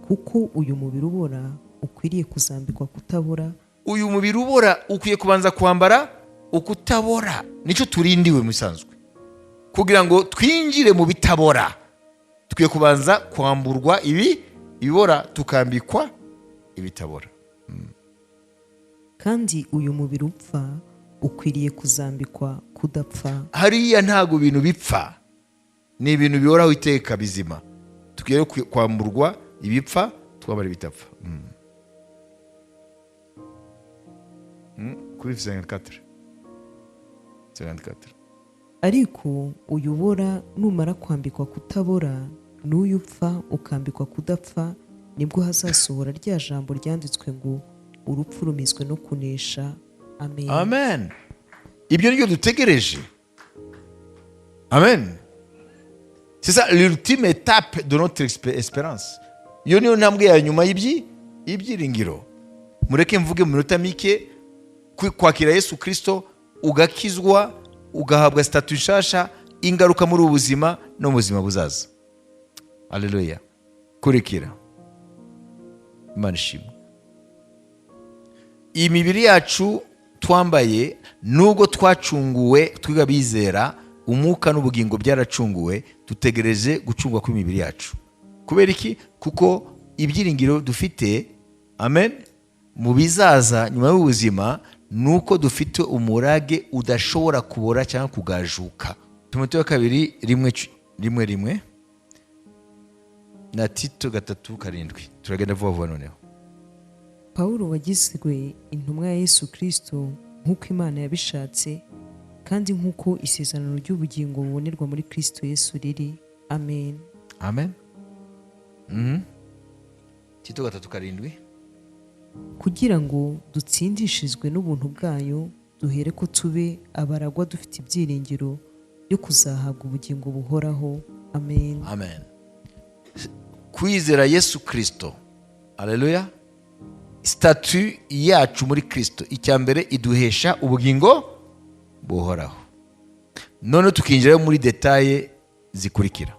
kuko uyu mubiri ubora ukwiriye kuzambikwa kutabora. Uyu mubiri ubora ukwiye kubanza kwambara ukutabora. Nicyo turindiwe mu bisanzwe, kugira ngo twinjire mu bitabora tukwiye kubanza kwamburwa ibi ibibora, tukambikwa ibitabora. Kandi uyu mubiri upfa ukwiriye kuzambikwa kudapfa. Hariya ntabwo ibintu bipfa, ni ibintu bihoraho iteka bizima. Tukwiye kwamburwa ibipfa twambara ibitapfa. Kuri 54 54. Ariko uyobora numara kwambikwa kutabora, n'uyu upfa ukambikwa kudapfa, nibwo hazasohora rya jambo ryanditswe ngo urupfu rumizwe no kunesha. Amen. Amen. Ibyo nibyo dutegereje. Amen. C'est ça l'ultime étape de notre espérance. Iyo niyo ntambwe ya nyuma y'ibyiringiro. Mureke mvuge mu minota mike, kwakira Yesu Kristo ugakizwa, ugahabwa statut nshasha, ingaruka muri ubu buzima no mu buzima buzaza. Haleluya. Kurikira. Imana ishimwe. Imibiri yacu twambaye, nubwo twacunguwe twiga bizera, umwuka n'ubugingo byaracunguwe, dutegereje gucungwa kw'imibiri yacu. Kubera iki? Kuko ibyiringiro dufite, amen, mu bizaza nyuma y'ubuzima, nuko dufite umurage udashobora kubora cyangwa kugajuka. Timoteyo kabiri rimwe rimwe rimwe na Tito 3:7. Turagenda vuba vuba noneho. Pawulo wagizwe intumwa ya Yesu Kristo nk'uko Imana yabishatse, kandi nk'uko isezerano ry'ubugingo bubonerwa muri Kristo Yesu riri. Amen. Amen. Tito 3:7. Kugira ngo dutsindishirizwe n'ubuntu bwayo, duhere ko tube abaragwa dufite ibyiringiro byo kuzahabwa ubugingo buhoraho. Amen. Amen. Kwizera Yesu Kirisito, aleluya, statut yacu muri Kirisito, icya mbere iduhesha ubugingo buhoraho. None tukinjira muri détails zikurikira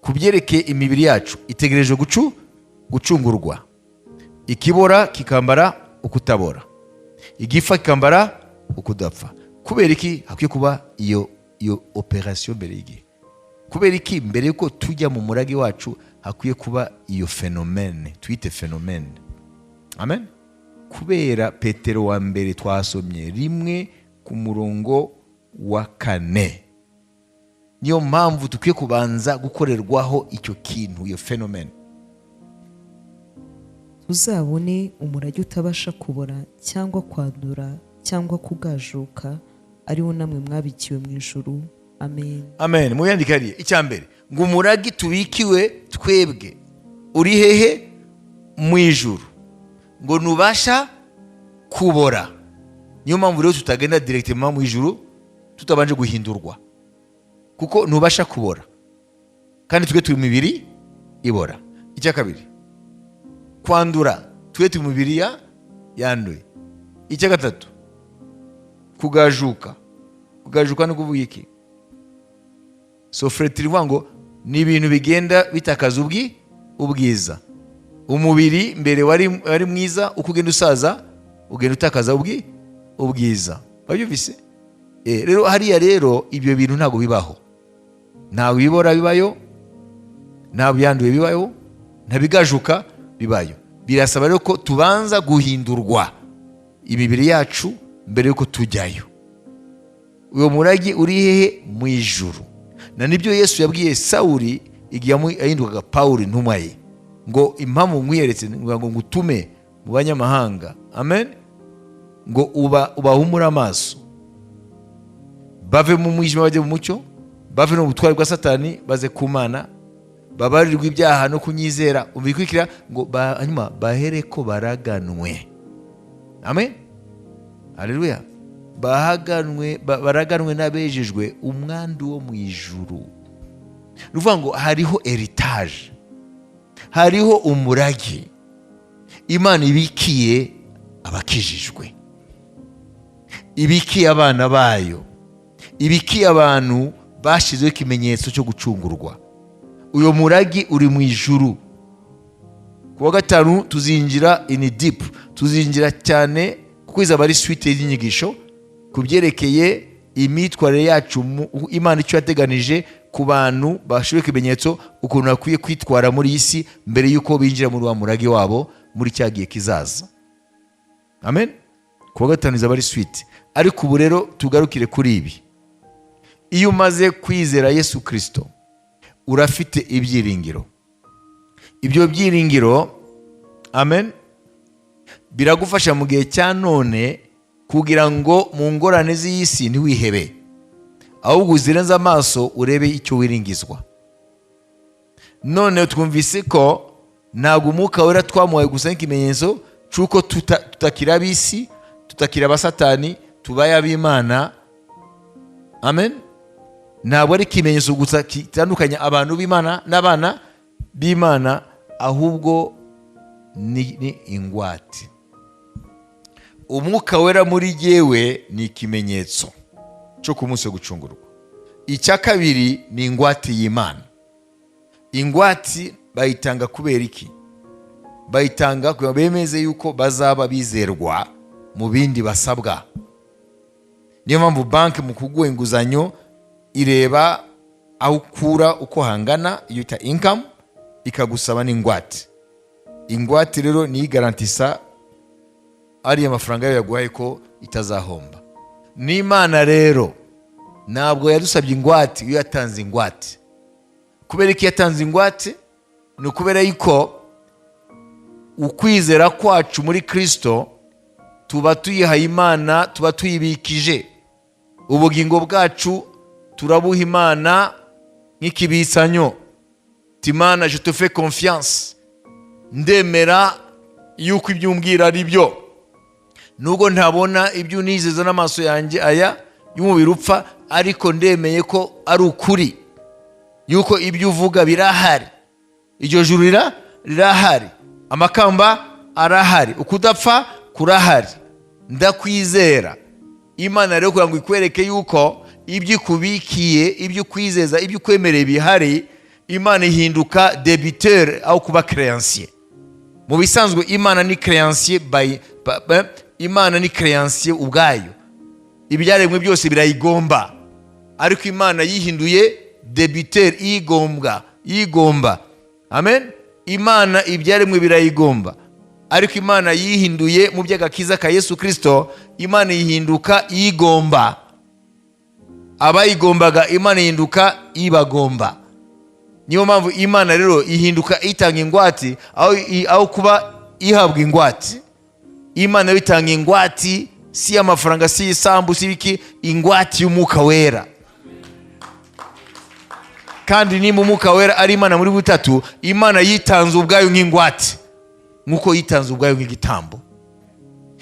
ku byerekeye imibiri yacu itegereje gucungurwa, ikibora kikambara ukutabora, igipfa kikambara ukudapfa. Kubera iki hakwiye kuba iyo opération mbere y'igihe? Kubera iki mbere yuko tujya mu murage wacu hakwiye kuba iyo phénomène, twite phénomène? Amen. Kubera Petero wa mbere twasomye 1 ku murongo wa 4. Niyo mpamvu dukwiye kubanza gukorerwaho icyo kintu, iyo phénomène. Tuzabone umurage utabasha kubora cyangwa kwandura cyangwa kugajuka, ariwo namwe mwabikiwe mu ijuru. Amen. Amen. Muyandike hariya. Icya mbere, ngo umurage tubikiwe twebwe uri hehe? Mu ijuru. Ngo ntubasha kubora. Niyo mpamvu rero tutagenda directement mu ijuru tutabanje guhindurwa, kuko ntubasha kubora kandi twe turi mu mibiri ibora. Icya kabiri, kwandura, twe turi mu mibiri yanduye. Icya gatatu, kugajuka. Kugajuka ni ukuvuga iki? Sofreti ivuga ngo ni ibintu bigenda bitakaza ubwiza. Umubiri mbere wari mwiza, uko ugenda usaza ugenda utakaza ubwiza. Wabyumvise? Rero hariya rero ibyo bintu ntabwo bibaho. Nta bibora bibayo, nta byanduye bibayo, nta bigajuka bibayo. Birasaba rero ko tubanza guhindurwa imibiri yacu mbere yuko tujyayo. Uwo murage uri hehe? Mu ijuru. Na nibyo Yesu yabwiye Sawuri igihe yahindukaga Pawulo, intumwa ye, ngo impamvu nkwiyeretse ngo ngutume mu banyamahanga, amen, ngo ubahumure amaso, bave mu mwijima bajye mu mucyo, bave no mu butware bwa Satani baze ku Mana, babarirwe ibyaha no kunyizera. Ubikurikira ngo hanyuma bahere ko baraganwe. Amen, haleluya. Bahaganwe, baraganwe n'abejejwe umwandu wo mu ijuru. Ni ukuvuga ngo hariho héritage, hariho umurage Imana ibikiye abakijijwe, ibikiye abana bayo, ibikiye abantu bashyizeho ikimenyetso cyo gucungurwa. Uyu murage uri mu ijuru. Ku wa gatanu tuzinjira in deep, tuzinjira cyane, kuko izaba ari suite y'inyigisho ku byerekeye imyitwarire yacu, Imana icyo yateganije ku bantu bashyiriweho ikimenyetso, ukuntu bakwiye kwitwara muri iyi si mbere y'uko binjira muri wa murage wabo muri cya gihe kizaza. Amen. Ku wa gatanu izaba ari suite, ariko ubu rero tugarukire kuri ibi. Iyo umaze kwizera Yesu Kirisito, urafite ibyiringiro. Ibyo byiringiro, amen, biragufasha mu gihe cya none kugira ngo mu ngorane z'iyi si ntiwihebe, ahubwo uzirenze amaso urebe icyo wiringizwa. None twumvise ko ntabwo Umwuka Wera twamuhaye gusa nk'ikimenyetso cy'uko tutakiri ab'isi, tutakiri abasatani, tubaye ab'Imana. Amen. Ntabwo ari ikimenyetso gusa gitandukanya abantu b'Imana n'abana b'Imana, ahubwo ni ingwate. Umwuka Wera muri jyewe ni ikimenyetso cyo ku munsi wo gucungurwa. Icya kabiri ni ingwate y'Imana. Ingwate bayitanga kubera iki? Bayitanga kugira ngo bemeze yuko bazaba bizerwa mu bindi basabwa. Niyo mpamvu banki mu kuguha inguzanyo ireba aho ukura uko hangana, iyo ita income, ikagusaba n'ingwate. Ingwate rero niyo igarantisa ariya mafaranga yayo yaguhaye ko itazahomba. N'Imana rero ntabwo yadusabye ingwate, iyo yatanze ingwate. Kubera ko yatanze ingwate ni ukubera yuko ukwizera kwacu muri Kirisito tuba tuyihaye Imana, tuba tuyibikije ubugingo bwacu, turabuha Imana nk'ikibitsanyo. Imana, je te fais confiance, ndemera yuko ibyo umbwira ari byo, nubwo ntabona ibyo unizeza n'amaso yanjye aya y'umubiri upfa, ariko ndemeye ko ari ukuri yuko ibyo uvuga birahari. Iryo juru rirahari, amakamba arahari, ukudapfa kurahari. Ndakwizera. Imana rero, kugira ngo ikwereke yuko ibyo ikubikiye, ibyo ukwizeza, ibyo ukwemereye bihari, Imana ihinduka débiteur aho kuba créancier. Mu bisanzwe Imana ni créancier Imana ni créancier ubwayo, ibyaremwe byose birayigomba, ariko Imana yihinduye débiteur, yigombwa, yigomba. Amen. Imana, ibyaremwe birayigomba, ariko Imana yihinduye mu by'agakiza ka Yesu Kirisito, Imana yihinduka yigomba. Abayigombaga, Imana ihinduka ibagomba. Niyo mpamvu Imana rero ihinduka itanga ingwate aho kuba ihabwa ingwate. Imana yo itanga ingwate, si y'amafaranga, si y'isambu, si ibiki, ingwate y'Umwuka Wera. Kandi nimba Umwuka Wera ari Imana muri butatu, Imana yitanze ubwayo nk'ingwate nk'uko yitanze ubwayo nk'igitambo.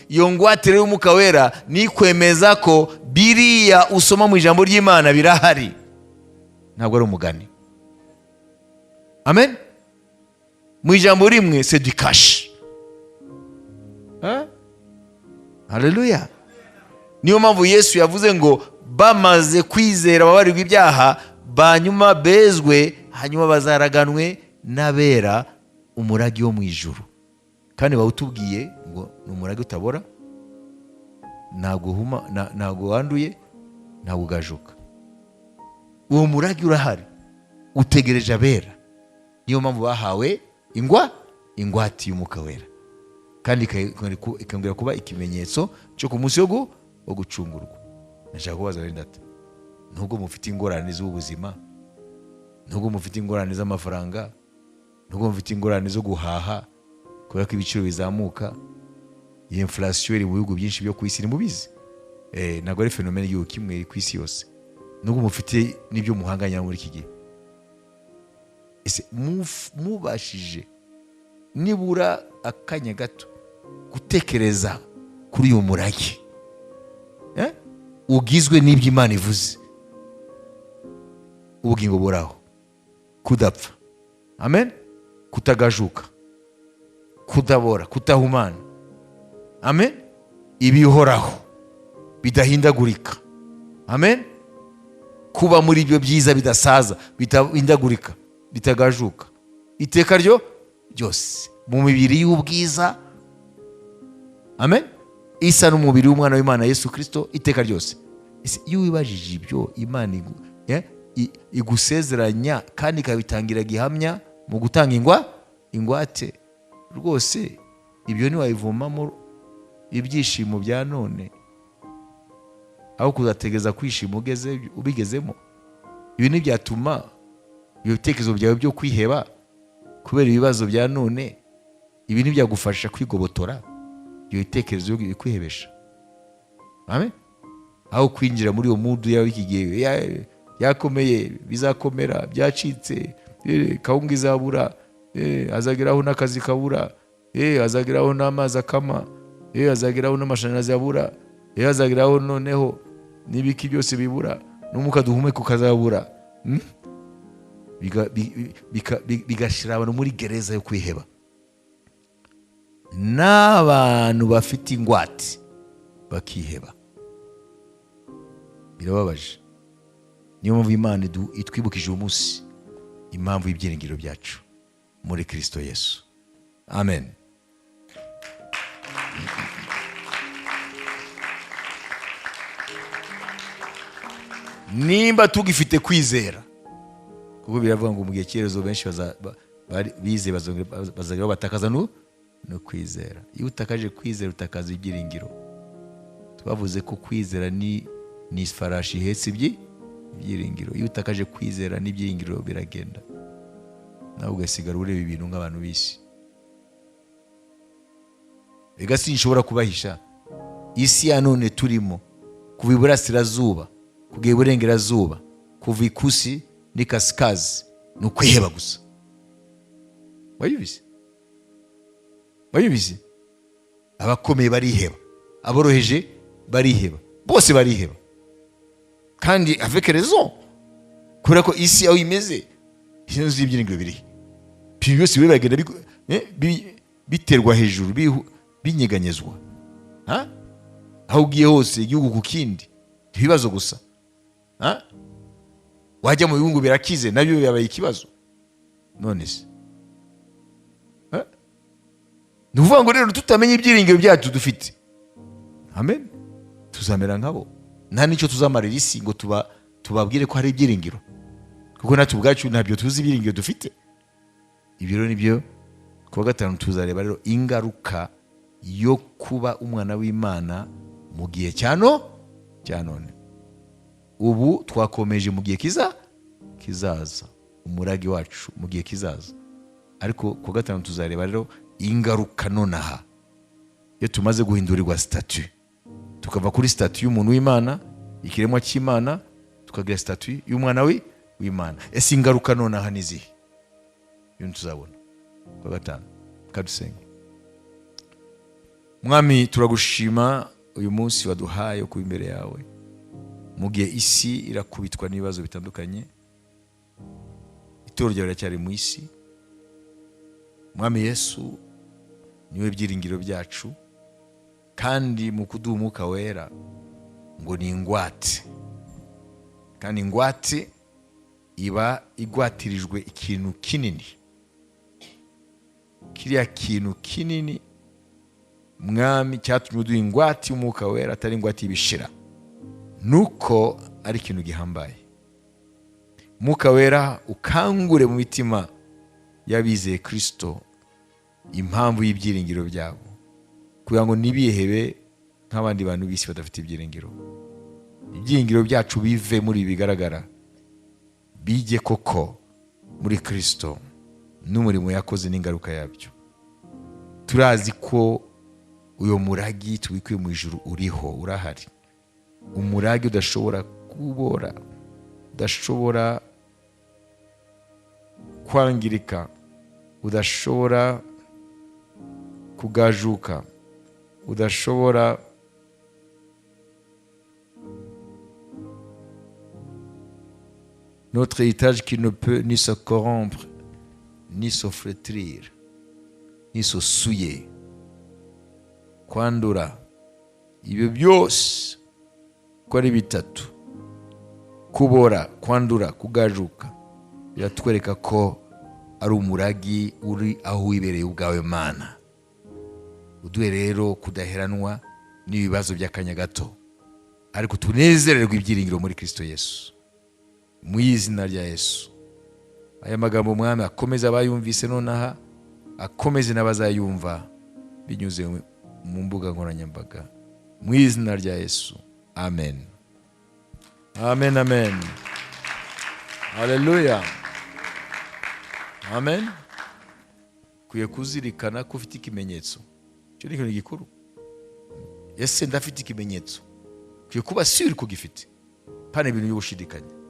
Iyo ngwate rero y'Umwuka Wera ni ikwemeza ko biriya usoma mu ijambo ry'Imana birahari, ntabwo ari umugani. Amen. Mu ijambo rimwe, c'est du cash. Hein? Haleluya. Niyo mpamvu Yesu yavuze ngo bamaze kwizera babarirwa ibyaha, banyuma bezwe, hanyuma bazaraganwe n'abera umurage wo mu ijuru. Kandi bawutubwiye ngo ni umurage utabora, ntabwo huma, ntabwo wanduye, ntabwo ugajuka. Uwo murage urahari, utegereje abera. Niyo mpamvu bahawe ingwate y'Umwuka Wera, kandi ikongera kuba ikimenyetso cyo ku munsi wo gucungurwa. Ndashaka kubaza bene data, nubwo mufite ingorane z'ubuzima, nubwo mufite ingorane z'amafaranga, nubwo mufite ingorane zo guhaha kubera ko ibiciro bizamuka, iyi inflation iri mu bihugu byinshi byo ku isi, mubizi, ntabwo ari phénomène y'igihugu kimwe, iri ku isi yose. Nubwo mufite n'ibyo muhanganya muri iki gihe, ese mubashije nibura akanya gato gutekereza kuri uyu murage ugizwe n'ibyo Imana ivuze, ubugingo buraho, kudapfa, amen, kutagajuka, kudabora, kutahumana, amen, ibihoraho bidahindagurika, amen, kuba muri ibyo byiza bidasaza, bidahindagurika, bitagajuka iteka ryo ryose, mu mibiri y'ubwiza, amen, isa n'umubiri w'Umwana w'Imana Yesu Kirisito iteka ryose. Ese iyo wibajije ibyo Imana igusezeranya kandi ikabitangira gihamya mu gutanga ingwate, rwose ibyo ntiwabivomamo ibyishimo bya none aho kuzategereza kwishima ugeze ubigezemo? Ibi ntibyatuma ibyo bitekerezo byawe byo kwiheba kubera ibibazo bya none, ibi ntibyagufasha kwigobotora ibyo bitekerezo bikwihebesha? Amen. Aho kwinjira muri iyo mood yawe iki gihe yakomeye, bizakomera, byacitse, kawunga izabura, azageraho n'akazi kabura, azageraho n'amazi akama, azageraho n'amashanyarazi abura, azageraho noneho n'ibiki byose bibura, n'umwuka duhumeka ukazabura. Bigashyira abantu muri gereza yo kwiheba, n'abantu bafite ingwate bakiheba. Birababaje. Niyo mpamvu Imana itwibukije uyu munsi impamvu y'ibyiringiro byacu muri Kirisito Yesu. Amen. Nimba tugifite kwizera, kuko biravuga ngo mu gihe cy'iherezo benshi bize bazongera batakaza no kwizera. Iyo utakaje kwizera, utakaza ibyiringiro. Twavuze ko kwizera ni ifarashi ihetse ibyiringiro. Iyo utakaje kwizera, n'ibyiringiro biragenda, nawe ugasigara ureba ibintu nk'abantu b'isi. Ega sinshobora kubahisha, isi ya none turimo, kuva iburasirazuba kugera iburengerazuba, kuva ikusi n'ikasikazi, ni ukwiheba gusa. Wabizi, wabizi, abakomeye bariheba, aboroheje bariheba, bose bariheba, kandi avec raison, kubera ko isi aho imeze, inzu y'ibyiringiro birihe? Ibintu byose bibe biragenda biterwa hejuru, binyeganyezwa. Ha? Aho ugiye hose, igihugu ku kindi, ibibazo gusa. Ha? Wajya mu bihugu birakize, nabyo byabaye ikibazo. None se, ha? Ni ukuvuga ngo rero tutamenye ibyiringiro byacu dufite, amen, tuzamera nkabo. Nta n'icyo tuzamarira isi ngo tubabwire ko hari ibyiringiro, kuko natwe ubwacu ntabyo tuzi ibyiringiro dufite. Ibyo rero nibyo kuwa gatanu tuzareba rero, ingaruka yo kuba umwana w'Imana mu gihe cya no cya none. Ubu twakomeje mu gihe kizaza, umurage wacu mu gihe kizaza, ariko kuwa gatanu tuzareba rero ingaruka nonaha, iyo tumaze guhindurirwa statut, tukava kuri statut y'umuntu w'Imana, ikiremwa cy'Imana, tukagira statut y'umwana w'Imana. Ese ingaruka nonaha ni izihe? Ibintu tuzabona kuwa gatanu. Kadusenge. Mwami, turagushima uyu munsi waduhaye wo kuba imbere yawe mu gihe isi irakubitwa n'ibibazo bitandukanye. Itorero ryawe riracyari mu isi. Mwami Yesu niwe byiringiro byacu, kandi mu kuduha Umwuka Wera ngo ni ingwate, kandi ingwate iba igwatirijwe ikintu kinini. Kiriya kintu kinini, Mwami, cyatumye uduha ingwate y'Umwuka Wera, atari ingwate y'ibishira, nuko ari ikintu gihambaye. Umwuka Wera ukangure mu mitima y'abizeye Kirisito impamvu y'ibyiringiro byabo, kugira ngo ntibihebe nk'abandi bantu b'isi badafite ibyiringiro. Ibyiringiro byacu bive muri ibi bigaragara, bijye koko muri Kirisito n'umurimo yakoze n'ingaruka yabyo. Turazi ko uyu muragi tubikuye mu ijuru uriho, urahari, umuragi udashobora kubora, udashobora kwangirika, udashobora kugajuka, udashobora notre héritage qui ne peut ni se corrompre, ni se flétrir, ni se souiller. Kwandura, ibyo byose uko ari bitatu, kubora, kwandura, kugajuka, biratwereka ko ari umuragi uri aho wibereye ubwawe. Mana, uduhe rero kudaheranwa n'ibibazo by'akanya gato, ariko tunezererwe ibyiringiro muri Kristo Yesu. Mu izina rya Yesu, aya magambo, Mwami, akomeze abayumvise nonaha, akomeze n'abazayumva binyuze mu mbuga nkoranyambaga. Mu izina rya Yesu, amen, amen, amen. Haleluya, amen. Ukwiye kuzirikana ko ufite ikimenyetso. Icyo ni ikintu gikuru. Ese ndafite ikimenyetso? Ukwiye kuba sûr ko gifite, pana ibintu byo gushidikanya.